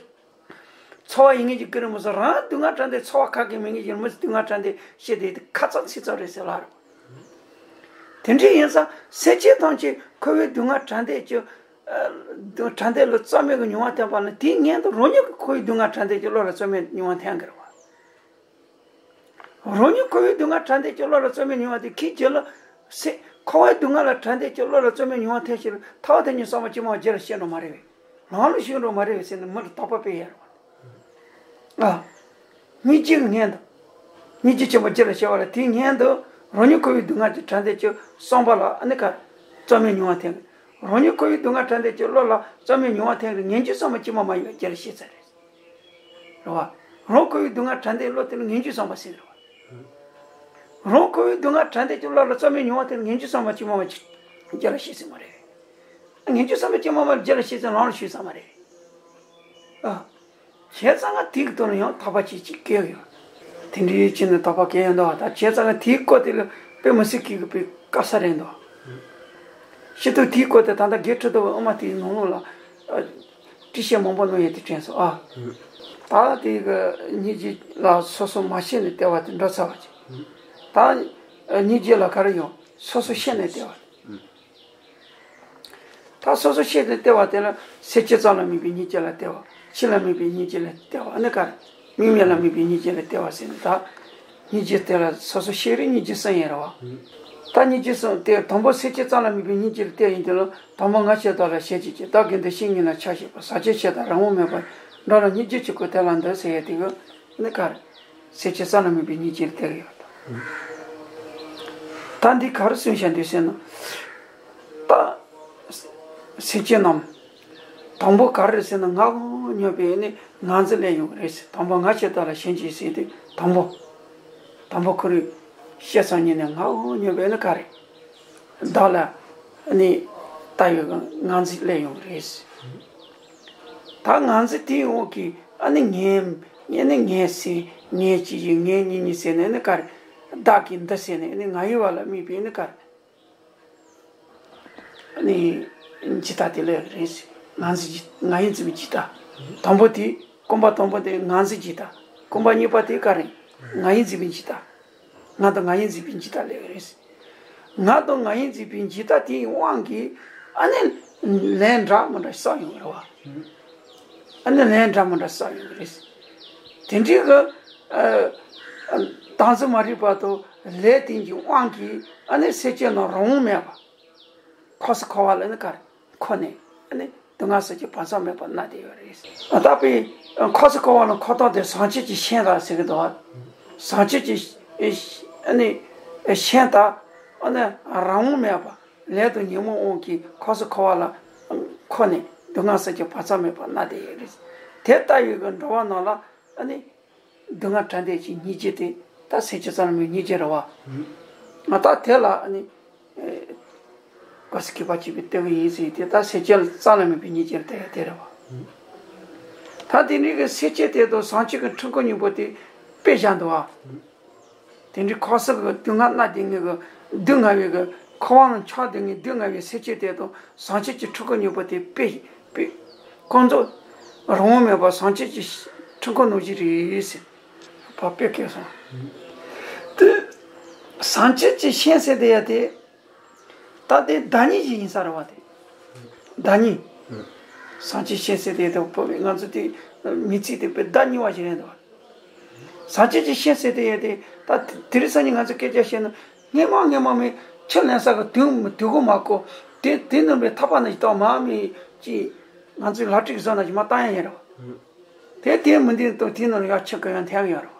ཚོར་བ་ཡིན་ངེས་ཀྱི་ཀི་རི་མོ་སོ་རང་སྡུག་བསྔལ་བྲལ་འདོད་ཚོར་བ་ཁ་གི་མི་ངེས་ཀྱི་མི་སྡུག་བསྔལ་བྲལ་འདོད་སྐྱེ་དེ་དེ་ཁ་ཚ་ཚིག་ཚ་རེད་ཟེར་ལ་རེད། དེ་འདྲ་ཡིན་ཙང་སེམས་ཅན་ཐམས་ཅད་འཁོར་བའི་སྡུག་བསྔལ་བྲལ་འདོད་ཀྱི། བྲལ་འདོད་ལ་རྩ་མེད་ཀྱི་མྱོང་བ་ཐེག་པ་ལ་དེ་སྔོན་དུ་རང་ཉིད་ཀྱི་འཁོར་བའི་སྡུག་བསྔལ་བྲལ་འདོད་ཀྱི་བློ་ལ་རྩ་མེད་མྱོང་བ་ཐེག་གི་རེད་བ། རང་ཉིད་འཁོར་བའི་སྡུག་བསྔལ་བྲལ་འདོད་ཀྱི་བློ་ལ་རྩ་མེད་མྱོང་བ་དེ་ཁྱེད་ཀྱི་ལ། སེ་འཁོར་བའི་སྡུག་བསྔལ་ལ་བྲལ་འདོད་ཀྱི་བློ་ལ་རྩ་མེད་མྱོང་བ་ཐེག་ཕྱིར་ཐར་པ་དེ་ཉིད་གསང་བ་ཇི་མ་ཇི་ལ་ཤེས་འགྲོ་མ་རེད་བས། ལམ་ལ་ཞུགས་འགྲོ་མ་རེད་བས་ཟེར་ནས་མི་ལ་དོགས་པ་སྤེལ་ཡ་རེད་བ། ཨ། སྙིང་རྗེ་གི་སྔོན་དུ། སྙིང་རྗེ་ཆེན་པོ་རྒྱུད་ལ་སྐྱེ་བ་ལ་དེའི་སྔོན་དུ་རང་ཉིད་འཁོར་བའི་སྡུག་བསྔལ་གྱི་བྲལ་འདོད་ཀྱི་བསམ་པ་ལ་ཨ་ནི་ག་རེ། རྩ་མེད་མྱོང་བ་ཐེག་གི། རང་ཉིད་འཁོར་བའི་སྡུག་བསྔལ་བྲལ་འདོད་ཀྱི་བློ་ལ་རྩ་མེད་མྱོང་བ་ཐེག་གི་ངེས་འབྱུང་གསང་བ་ཇི་མ་མ་ཡིན་པ་རྒྱུད་ལ་ཤེས་ཚར་རེད། རེད་བ། རང་འཁོར་བའི་སྡུག་བསྔལ་བྲལ་འདོད་བློ་དེ་ལ་ངེས་འབྱུང་གསང་བ་ཟེར་རེད་བ། རང་འཁོར་བའི་སྡུག་བསྔལ་བྲལ་འདོད་ཀྱི་བློ་ལ་རྩ་མེད་མྱོང་བ་དེ་ལ་ངེས་འབྱུང་གསང་བ་ཇི་མ་མ་ཡིན་པ་རྒྱུད་ལ་ཤེས་ཚར་མ་རེད། ངེས་འབྱུང་གསང་བ་ཇི་མ་མ་ཡིན་པ་རྒྱུད་ལ་ཤེས་ཚར་ལམ་ལ་ཞུགས་ཚར་མ་རེད། ཨ། བྱས་ཙང་ང་དེའི་དོན་ལ་ཡང་དོགས་པ་ཅིག་ཅིག་སྐྱེ་ཡོད། དེ་འདྲའི་ཅི་ནས་དོགས་པ་སྐྱེ་ཡོད་འདུག་ད་བྱས་ཙང་ང་དེའི་སྐོར་དེ་ལ་དཔེ་མི་སྲིད་ཀྱི་དཔེ་དཀའ་ས་རེད་འདུག་ཤི་སྟོད་དེའི་སྐོར་དེ་ད་ལྟ་དགེ་ཁྲི་ཐོག་པའི་དབུ་མ་དེའི་ནང་ལོགས་ལ། ཨ། བྲིས་བཤད་མང་པོ་གནང་ཡོད་དེ་དྲན་སོང་ཨ། ད་དེ་གི་སྙིང་རྗེ་ལ་སོ་སོ་མ་ཤེས་ནས་བལྟས་པ་དེ་འདྲ་ཚར་བ་ཅིག་ད་སྙིང་རྗེ་ལ་ག་རེ་ཡོང་སོ་སོ་ཤེས་ནས་བལྟས་པ། ད་སོ་སོ་ཤེས་ཏེ་བལྟས་པ་དེ་ལ་སེམས་ཅན་ཙམ་ལ་དམིགས་པའི་སྙིང་རྗེ་ལ་བལྟས་པ། ཕྱི་ལ་དམིགས་པའི་སྙིང་རྗེ་ལ་བལྟས་པ་ཨ་ནི་ག་རེ། དམིགས་མེད་ལ་དམིགས་པའི་སྙིང་རྗེ་ལ་བལྟས་པ་ཟེར་ནས་ད། སྙིང་རྗེ་དེ་ལ་སོ་སོ་ཤེས་རིག་སྙིང་རྗེ་གསུམ་ཡོད་རེད་བ། ད་སྙིང་རྗེ་གསུམ་དེ་དང་པོ་སེམས་ཅན་ཙམ་ལ་དམིགས་པའི་སྙིང་རྗེ་ལ་བལྟས་ཡིན་དུས་ལ་དང་པོ་ང་ཆེ་དག་ལ་ཞེན་བྱེད་ཀྱི་བདག་གི་འདུ་ཤེས་ཉིད་ལ་ཆགས་བྱེད་པ་ཟག་བཅས་ཆེ་དང་རང་དབང་མེད་པ་འགྲོ་ལ་སྙིང་རྗེ་ཆེ་དགོས་དེ་ལ་འདུ་ཟེར་ཡས་དེ་གི་ནི་ག་རེ། སེམས་ཅན་ཙམ་ལ་དམིགས་པའི་སྙིང་རྗེ་ལ་བལྟས་ཡོད་དོ། ད་འདི་ག་རེ་གསུངས་བཞག་འདུག་ཟེར་ན། ད། སེམས་ཅན་རྣམས། དང་པོ་ག་རེ་ཟེར་ན་ང་དབང་སྙོམས་པའི་ནི་ངང་ཚུལ་ལས་ཡོང་གི་རེད་ཟེར་དང་པོ་ང་ཆེ་དག་ལ་ཞེན་བྱེད་ཟེར་དུས་དང་པོ། དང་པོ་ཁོ་རང་བཤད་སང་ཉིན་ནས་ང་དབང་སྙོམས་པའི་ནི་ག་རེ། བདག་ལ་ནི་ལྟ་བའི་ངང་ཚུལ་ལས་ཡོང་གི་རེད་ཟེར། ད་ངང་ཚུལ་དེའི་འོག་གི་ཨ་ནི་ངས་ངས་ནི་ངས་ཟེར་ངས་ཅི་ཡིན་ངས་གཉིས་གཉིས་ཟེར་ནས་ནི་ག་རེ། བདག་གི་འདི་ཟེར་ནས་ནི་ང་ཡི་བ་ལ་དམིགས་པའི་ནི་ག་རེ། ནི། འཇིག་ལྟ་དེ་ལས་རེད། ང་འཛིན་གྱི་ང་ཡིས་འཛིན་པའི་འཇིག་ལྟ། དང་པོ་དེ་རྐང་པ་དང་པོ་དེ་ང་འཛིན་གྱི་ལྟ། རྐང་པ་གཉིས་པ་དེ་ག་རེ། ང་ཡིས་འཛིན་པའི་འཇིག་ལྟ། ང་དང་ང་ཡིས་འཛིན་པའི་འཇིག་ལྟ་ལས་རེད། ང་དང་ང་ཡིས་འཛིན་པའི་འཇིག་ལྟ་དེའི་དབང་གིས་ཨ་ནི། ལན་འདྲ་མི་འདྲ་བསགས་ཡོང་རེད་བ། ཨ་ནི་ལན་འདྲ་མི་འདྲ་བསགས་ཡོང་གི་རེད། དེ་འདྲའི་གི། ཨ། ཨ། བདག་འཛིན་མ་རིག་པ་དང་ལས་དེ་གི་དབང་གིས་ཨ་ནི་སེམས་ཅན་རྣམས་རང་དབང་མེད་པ། འཁོར་སའི་འཁོར་བ་ལ་ནི་ག་རེ་འཁོར་ནས་ཨ་ནི་སྡུག་བསྔལ་སོགས་ཀྱི་བར་མཚམས་མེད་པར་མནར་བསྡད་ཡོད་རེད། ད་དཔེ་འཁོར་སའི་འཁོར་བ་ལ་འཁོར་སྟངས་དེ་བྱང་ཆུབ་ཀྱི་ཤིང་རྟ་ཟེར་གི་འདུག་བྱང་ཆུབ་ཀྱི་ཨ་ནི་ཤིང་རྟ་ཨ་ནི་རང་དབང་མེད་པ་ལས་དང་ཉོན་མོངས་དབང་གིས་འཁོར་སའི་འཁོར་བ་ལ་འཁོར་ནས་སྡུག་བསྔལ་སོགས་ཀྱི་བར་མཚམས་མེད་པར་མནར་བསྡད་ཡོད་རེད། དེ་ལྟ་བུའི་གི་འགྲོ་བ་རྣམས་ལ་ཨ་ནི། སྡུག་བསྔལ་བྲལ་འདོད་ཀྱི་སྙིང་རྗེ་དེ་ད་སེམས་ཅན་ཙམ་ལ་དམིགས་སྙིང་རྗེ་རེད་བ། ང་ད་དེ་ལ་ནི། ཨེ། པ་སི་ཀི་པ་བྱས་པའི་ལྟ་བུ་ཡིན་ཟེར་ཏེ། ད་སེལ་བྱེད་རྩ་ལ་དམིགས་པའི་སྙིང་རྗེ་ལ་ལྟ་ཡ་དེ་རེད་བ། ད་དེ་འདྲའི་གི་སེལ་བྱེད་དེ་དང་བྱང་ཆུབ་ཀྱི་འཕྲུལ་འཁོར་གཉིས་པོ་དེ་དཔེ་བཞག་འདུག་བ། དེ་འདྲའི་འཁོར་ས་གི་སྡུག་བསྔལ་མནར་བསྡད་མཁན་གི་སྡུག་བསྔལ་བའི་གི་འཁོར་བ་ལ་ཆགས་བསྡད་མཁན་སྡུག་བསྔལ་བའི་སེལ་བྱེད་དེ་དང་བྱང་ཆུབ་ཀྱི་འཕྲུལ་འཁོར་གཉིས་པོ་དེ་དཔེ་དཔེ་ཁོང་ཚོ་རང་དབང་མེད་པར་བྱང་ཆུབ་ཀྱི་འཕྲུལ་འཁོར་ནང་བཞིན་རེད་ཟེར། ཕར་དཔེ་བཀོད་སོང་། དེ་བྱང་ཆུབ་ཀྱི་ཤིང་ཟེར་དེ་ཡ་དེ། ད་དེ་བདག་ཉིད་ཅིག་ཡིན་ས་རེད་བ་དེ། བདག་ཉིད། བྱང་ཆུབ་ཤིང་ཟེར་དེ་དང་བོད་པའི་ང་ཚོ་དེ་མིང་ཚིག་དེ་དཔེ་བདག་གཉིས་པ་ཞིག་རེད་འདུག་བྱང་ཆུབ་ཀྱི་ཤིང་ཟེར་དེ་ཡོད་དེ། ད་དེ་རིང་སང་ཉིན་ང་ཚོ་སྐད་ཆ་བཤད་ན་སྔས་མ་སྔས་མ་མི་ཆུ་ལེན་ས་གི་དུས་དུས་གོ་མ་གོ། དེ་དེ་ནང་པའི་ཐག་པ་ནས་ཞིག་ཏོག་མ་མི་ཅིག་ང་ཚོའི་ལག་ཁྲིག་བཟོ་ན་ཞིག་མ་བཏང་ཡ་ཡིན་རེད་བ། དེ་དེ་མི་འདི་དང་དེ་ནང་ལ་ཡ་ཆུ་གི་ཡང་ཐལ་ཡོད་རེད་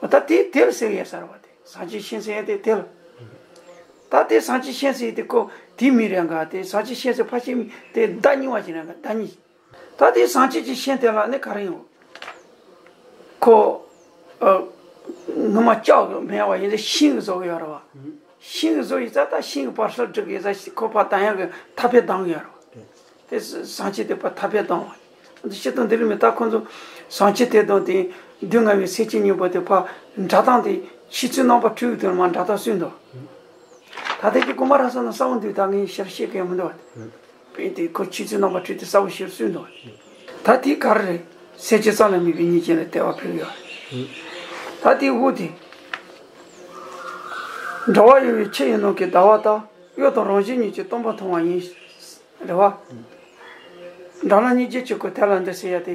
བ། ད་དེ་དེ་ལ་ཟེར་ཡ་ས་རེད་བ་དེ། བྱང་ཆུབ་ཤིང་ཟེར་ཡ་དེ་དེ་ལ། ད་དེ་བྱང་ཆུབ་ཤིང་ཟེར་ཡ་དེ་ཁོ་དེ་མི་རེད་འགའ། དེ་བྱང་ཆུབ་ཤིང་ཟེར་ཕ་ཤིང་མི་དེ་བདག་གཉིས་པ་ཞིག་རེད་འགའ། བདག་ཉིད། ད་དེ་བྱང་ཆུབ་ཀྱི་ཤིང་དེ་ལ་ནི་ག་རེ་ཡོང་། ཁོ། ཨ། ངོ་མ་ལྕགས་ཀྱི་མེད་པ་ཡིན་ཙང་ཤིང་གི་བཟོ་གི་ཡོད་རེད་བ། ཤིང་གི་བཟོ་ཡིན་ཙང་ད་ཤིང་གི་བར་སྲ་སྒྲིག་གི་ཡིན་ཙང་ཁོ་ཕར་བཏང་ཡག་གི་ཐག་པས་བསྡམས་ཡོད་རེད་བ། དེ་བྱང་ཆུབ་དེ་ཕར་ཐག་པས་བསྡམས་པ། འདི་སྤྱིར་བཏང་འདི་རིང་མི་ད་ཁོ་ཚོ་བྱང་ཆུབ་དེ་དང་དེ་སྡུག་བསྔལ་བའི་སེམས་ཅན་གཉིས་པོ་དེ་ཕར་འདྲ་སྟངས་དེ་ཕྱི་ཚུལ་རྣམ་པ་འཕྲུལ་དུ་མ་འདྲ་སྟངས་སུ་འདུག་ད་ལྟའི་གི་དགོན་པ་ར་ས་ན་ས་བོན་དུས་ད་ངས་ཤར་ཤེས་མཁན་མི་འདུག་བ། དཔེ་དེ་ཁོ་ཆོས་ཚུལ་རྣམ་པ་འཕྲུལ་དུ་ས་བོན་ཤར་སུས་འདུག་བ། ད་དེ་ག་རེ་རེད། སེལ་བྱེད་རྩ་ལ་དམིགས་པའི་སྙིང་རྗེ་ལ་ལྟ་བ་ཕེབས་ཡོད་རེད། ད་དེ་འོ་དེ། འགྲོ་བ་གཡོ་བའི་ཆུ་ཡི་ནང་གི་ཟླ་བ་ལྟར། གཡོ་དང་རང་བཞིན་གཉིས་ཀྱིས་སྟོང་པར་མཐོང་བ་ཡིན། རེད་བ། འགྲོ་ལ་སྙིང་རྗེ་གཅིག་པུ་དེ་ལ་འདི་ཟེར་ཡ་དེ་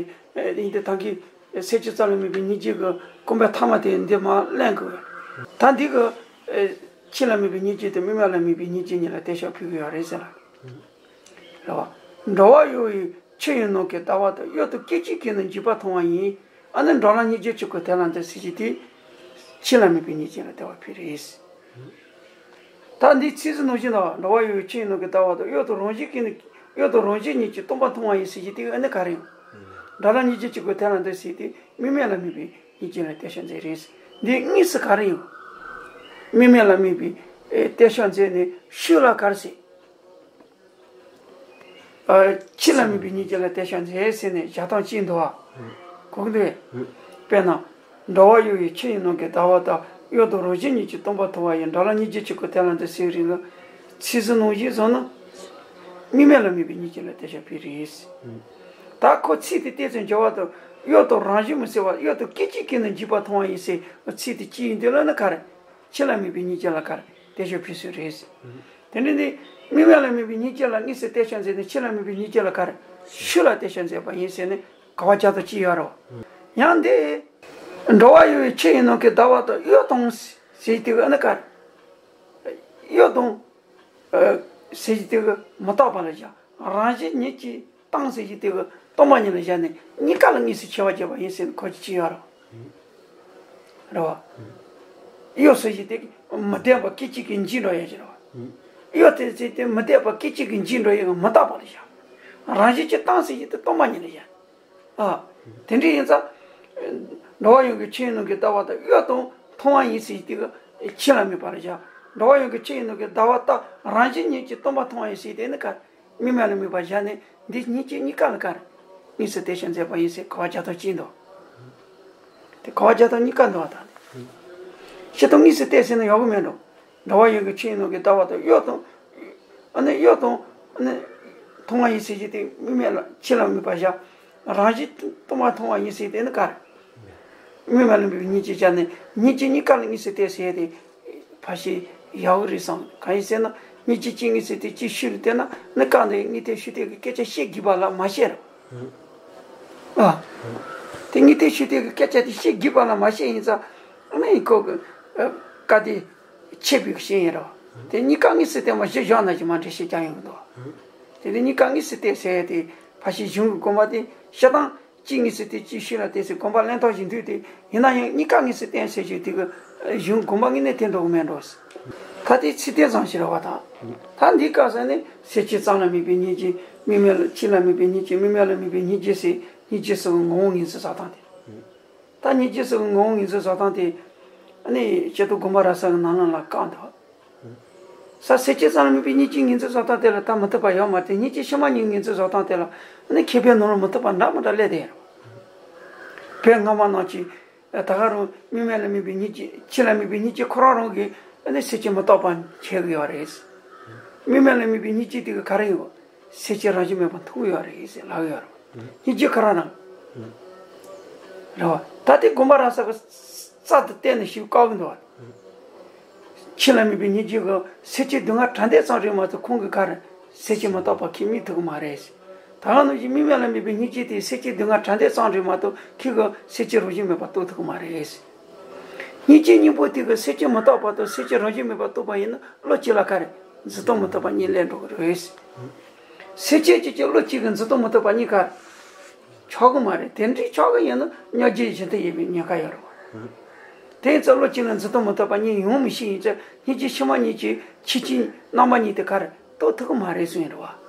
ཡིན་ཏེ། ད་གིན་སེལ་བྱེད་རྩ་ལ་དམིགས་པའི་སྙིང་རྗེ་གི་རྐང་པའི་ཐ་མ་དེ་འདི་མར་གླེང་དགོས། ད་འདི་གི་ཆོས་ལ་དམིགས་པའི་སྙིང་རྗེ་དང་དམིགས་མེད་ལ་དམིགས་པའི་སྙིང་རྗེ་གཉིས་ལ་བསྟན་བྱ་ཕུལ་གི་ཡོད་རེད་ཟེར་ལ། རེད་བ། འགྲོ་བ་གཡོ་བའི་ཆུ་ཡི་ནང་གི་ཟླ་བ་དང་། གཡོ་དང་སྐད་ཅིག་གིས་ནི་འཇིག་པར་མཐོང་བ་ཡིན། ཨ་ནི་འགྲོ་ལ་སྙིང་རྗེ་གཅིག་པུ་དེ་ལ་འདི་ཟེར་གྱི་དེ། ཆོས་ལ་དམིགས་པའི་སྙིང་རྗེ་ལ་ལྟ་བ་ཕུལ་རེད། ད་འདི་ཚིག་ཟིན་ནང་བཞིན་དུ་འགྲོ་བ་གཡོ་བའི་ཆུ་ཡི་ནང་གི་ཟླ་བ་དང་། གཡོ་དང་རང་བཞིན་གྱིས་ནི། གཡོ་དང་རང་བཞིན་གཉིས་ཀྱིས་སྟོང་པར་མཐོང་བ་ཡིན་ཟེར་གྱི་དེ་ཨ་ནི་ག་རེ་ཡིན། འགྲོ་ལ་སྙིང་རྗེ་གཅིག་པུ་དེ་ལ་འདི་ཟེར་དེ་དམིགས་མེད་ལ་དམིགས་པའི་སྙིང་རྗེ་ལ་བསྟན་བྱ་མཛད་རེད། འདི་དངོས་སུ་ག་རེ་ཡིན། དམིགས་མེད་ལ་དམིགས་པའི་བསྟན་བྱ་མཛད་ནས་ཤུགས་ལ་ག་རེ་ཟེར། ཨ། ཆོས་ལ་དམིགས་པའི་སྙིང་རྗེ་ལ་བསྟན་བྱ་མཛད་ཟེར་ནས་བཞག་སྟངས་གཅིག་འདུག་བ། གོ་གི་འདུག་བས། དཔེར་ན། འགྲོ་བ་གཡོ་བའི་ཆུ་ཡི་ནང་གི་ཟླ་བ་ལྟར། གཡོ་དང་རང་བཞིན་གཉིས་ཀྱིས་སྟོང་པར་མཐོང་བ་ཡིན། འགྲོ་ལ་སྙིང་རྗེ་གཅིག་པུ་དེ་ལ་འདི་ཟེར་རིགས་ལ། ཚིག་ཟིན་ནང་བཞིན་བཟུང་ན། དམིགས་མེད་ལ་དམིགས་པའི་སྙིང་རྗེ་ལ་བསྟན་བྱ་ཕུལ་རེད། ད་ཁོ་ཚིག་དེ་བལྟས་ཚེ་འགྱུར་བ་དང་། གཡོ་དང་རང་བཞིན་མི་ཟེར་བ། གཡོ་དང་སྐད་ཅིག་གིས་ནི་འཇིག་པར་མཐོང་བ་ཡིན་ཟེར་ཚིག་དེ་ཅི་ཡིན་དེ་ལ་ནི་ག་རེ། ཆོས་ལ་དམིགས་པའི་སྙིང་རྗེ་ལ་ག་རེ་བསྟན་བྱ་ཕུལ་སྲོལ་རེད། དེ་འདྲ་ནི་དམིགས་མེད་ལ་དམིགས་པའི་སྙིང་རྗེ་ལ་དངོས་སུ་བསྟན་བྱ་མཛད་ནས། ཆོས་ལ་དམིགས་པའི་སྙིང་རྗེ་ལ་ག་རེ། ཤུགས་ལ་བསྟན་བྱ་མཛད་པ་ཡིན་ཟེར་ནས་དགག་པ་རྒྱག་སྟངས་གཅིག་ཡོད་རེད་བ། ཡང་འདི། འགྲོ་བ་གཡོ་བའི་ཆུ་ཡི་ནང་གི་ཟླ་བ་དང་། གཡོ་དང་ཟེར་དེ་གི་ཨ་ནི་ག་རེ། གཡོ་དང་། ཨ། ཟེར་གྱི་དེ་གི་མི་རྟག་པ་ལ་བཞག་རང་བཞིན་ཉིད་ཀྱིས་སྟོང་ཟེར་གྱི་དེ་གི་སྟོང་པ་ཉིད་ལ་བཞག་ནས་གཉིས་ཀ་ལ་དངོས་སུ་ཁྱད་པར་བརྒྱབ་པ་ཡིན་ཟེར་ནས་ཁོ་ཅིག་ཅིག་ཡོད་རེད་བ། རེད་བ། གཡོ་ཟེར་གྱི་དེ་གི་མི་བདེན་པ་སྐད་ཅིག་གིས་འཇིག་འགྲོ་ཡ་ཅིག་རེད་བ། གཡོ་དེ་ཟེར་དེ་མི་བདེན་པ་སྐད་ཅིག་གིས་འཇིག་འགྲོ་ཡ་གི་མི་རྟག་པ་ལ་བཞག་རང་བཞིན་གྱིས་སྟོང་ཟེར་གྱི་དེ་སྟོང་པ་ཉིད་ལ་བཞག་ཨ། དེ་འདྲ་ཡིན་ཙང་། འགྲོ་བ་གཡོ་གི་ཆུ་ཡི་ནང་གི་ཟླ་བ་དང་། གཡོ་དང་མཐོང་བ་ཡིན་ཟེར་དེ་གི་ཆོས་ལ་དམིགས་པ་ལ་བཞག་འགྲོ་བ་གཡོ་གི་ཆུ་ཡི་ནང་གི་ཟླ་བ་ལྟར་རང་བཞིན་ཉིད་ཀྱིས་སྟོང་པར་མཐོང་བ་ཡིན་ཟེར་དེ་ནི་ག་རེ། དམིགས་མེད་ལ་དམིགས་པ་བཞག་ནས་འདི་གཉིས་ཀྱི་གཉིས་ཀ་ལ་ག་རེ། དངོས་སུ་བསྟན་བྱ་མཛད་པ་ཡིན་ཟེར་དགག་པ་རྒྱག་སྟངས་གཅིག་འདུག་དེ་དགག་པ་རྒྱག་སྟངས་གཉིས་ཀ་འདུག་བ་ད་ནི། སྤྱིར་བཏང་དངོས་སུ་བསྟན་ཟེར་ན་ཡག་པོ་མེད་འགྲོ། འགྲོ་བ་གཡོ་གི་ཆུ་ཡི་ནང་གི་ཟླ་བ་དང་། གཡོ་དང་། ཨ་ནི་གཡོ་དང་། ཨ་ནི་མཐོང་བ་ཡིན་ཟེར་གྱི་དེ་དམིགས་མེད་ལ་ཆོས་ལ་དམིགས་པ་བཞག་རང་བཞིན་སྟོང་པར་མཐོང་བ་ཡིན་ཟེར་དེ་ནི་ག་རེ། དམིགས་མེད་ལ་དམིགས་པའི་སྙིང་རྗེ་བྱས་ནས་སྙིང་རྗེ་གཉིས་ཀ་ལ་དངོས་སུ་བསྟན་ཟེར་དེ་ཕལ་ཆེར་ཡག་པོ་རེད་བསམ། གང་ཡིན་ཟེར་ན་སྙིང་རྗེ་གཅིག་དངོས་སུ་བསྟན། གཅིག་ཤུགས་ལ་བསྟན་ན་ནི་གང་དེ་དངོས་བསྟན་ཤུགས་བསྟན་གྱི་སྐད་ཆ་བཤད་དགོས་པ་ལ་མ་བཤད་ར། ཨ། དེ་དངོས་བསྟན་ཤུགས་བསྟན་གྱི་སྐད་ཆ་དེ་བཤད་དགོས་པ་ལ་མ་བཤད་ཡིན་ཙང་། ཨ་ནི་ཁོ་གི་ཨ། བཀའ་དེ་ཆད་པའི་ཤེས་ཡིན་རོ། དེ་གཉིས་ཀ་དངོས་སུ་བསྟན་པ་གཞི་བཞག་ན་ཅི་མ་འགྲིག་ཤེས་ཀྱང་ཡོང་གི་འདུག་དེ་དེ་གཉིས་ཀ་དངོས་སུ་བསྟན་ཟེར་ཡ་དེ་ཕལ་ཆེར་གཞུང་གི་དགོངས་པ་དེ་བཤད་སྟངས་གཅིག་དངོས་སུ་བསྟན། གཅིག་ཤུགས་ལ་བསྟན་ཟེར་དགོངས་པ་གླེང་སྟངས་ཤིག་འདུག་དེ་ཡིན་ན་ཡང་གཉིས་ཀ་དངོས་སུ་བསྟན་ཟེར་རྒྱུ་དེ་གི་གཞུང་དགོངས་པ་དངོས་གནས་དེ་འགྲོ་གི་མེད་འགྲོ། ད་དེ་ཚིག་དེ་ཙམ་ཞིག་རེད་བ་ད། ད་འདི་སྐབས་སུ་ནི་སེལ་བྱེད་རྩ་ལ་དམིགས་པའི་སྙིང་རྗེ། དམིགས་མེད་ལ། ཆོས་ལ་དམིགས་པའི་སྙིང་རྗེ། དམིགས་མེད་ལ་དམིགས་པའི་སྙིང་རྗེ་ཟེར་སྙིང་རྗེ་ཟེར་བའི་ངོ་བོ་ངོས་འཛིན་བྱ་སྟངས་དེ། ད་སྙིང་རྗེ་ཟེར་བའི་ངོ་བོ་ངོས་འཛིན་བྱ་སྟངས་དེ། ཨ་ནི་སྤྱིར་བཏང་དགོན་པ་ར་ས་གི་ནང་ལ་ལ་བཀག་འདུག་ས་སེམས་ཅན་ཙམ་ལ་དམིགས་པའི་སྙིང་རྗེའི་ངོས་འཛིན་བཟོ་སྟངས་དེ་ལ་ད་མི་ཐུབ་པ་ཡོད་མ་རེད་དེ། སྙིང་རྗེ་ཕྱི་མ་གཉིས་ངོས་འཛིན་བཟོ་སྟངས་དེ་ལ་ནི་ཁེ་ཕན་ནོར་ལུག་མི་ཐུབ་པ་འདྲ་མི་འདྲ་སླེབས་བསྡད་ཡོད་རེད། བོད་སྔ་མ་ནང་བཞིན་ད་ག་རང་དམིགས་མེད་ལ་དམིགས་པའི་སྙིང་རྗེ། ཆོས་ལ་དམིགས་པའི་སྙིང་རྗེ་ཁོ་རང་རང་གིས་ནི་སེམས་ཅན་མི་རྟག་པ་འཆད་ཀྱི་ཡོད་རེད། དམིགས་མེད་ལ་དམིགས་པའི་སྙིང་རྗེ་དེ་གིས་ག་རེ་ཡོད། སེམས་ཅན་རང་བཞིན་མེད་པ་མཐོང་གི་ཡོད་རེད་ཟེར་ལབ་ཡོད་རེད། སྙིང་རྗེ་ཁོ་རང་རང་རེད་བ། ད་དེ་དགོངས་པ་རབ་གསལ་གྱི་རྩ་དེ་གཏན་ནས་ཞིག་བཀག་གི་འདུག་བ། ཆོས་ལ་དམིགས་པའི་སྙིང་རྗེ་གིས་སེམས་ཅན་སྡུག་བསྔལ་བྲལ་འདོད་ཙམ་རེད་མ་གཏོགས་ཁོང་གིས་ག་རེ་སེམས་ཅན་མི་རྟག་པ་ཁོས་དམིགས་ཐུབ་ཀྱི་མ་རེད། ད་ག་ནང་བཞིན་དམིགས་མེད་ལ་དམིགས་པའི་སྙིང་རྗེ་དེས་སེམས་ཅན་སྡུག་བསྔལ་བྲལ་འདོད་ཙམ་རེད་མ་གཏོགས་ཁོ་གིས་སེམས་ཅན་རང་བཞིན་མེད་པ་རྟོགས་ཐུབ་ཀྱི་མ་རེད། སྙིང་རྗེའི་སྙིང་པོ་དེ་གིས་སེམས་ཅན་མི་རྟག་པ་དང་སེམས་ཅན་རང་བཞིན་མེད་པ་རྟོགས་པ་ཡིན་ན་བློ་གཅིག་ལ་ག་རེ་འཛིན་སྟངས་མི་ཐུབ་པ་གཉིས་སླེབས་འགྲོ་གི་རེད། སེམས་ཅན་གཅིག་གིས་བློ་གཅིག་གིས་འཛིན་སྟངས་མི་ཐུབ་པ་གཉིས་ཀ་ཆགས་ཀྱི་མ་རེད། དེ་འདྲའི་ཆགས་ཀྱི་ཡིན་ན་སྙོམས་འཇུག་གཞི་མཐུན་ཡིན་པའི་ཉེན་ཁ་ཡོད་རེད་བ། དེ་ཡིན་ཙང་བློ་གཅིག་ལ་འཛིན་སྟངས་མི་ཐུབ་པ་གཉིས་ཡོང་མི་ཤེས་ཡིན་ཙང་སྙིང་རྗེ་ཕྱི་མ་གཉིས་ཀྱི་ཆོས་ཅན་རྣམ་པ་གཉིས་དེ་ག་རེ་རྟོགས་ཐུབ་ཀྱི་མ་རེད་གསུངས་ཡིན་རེད་བ།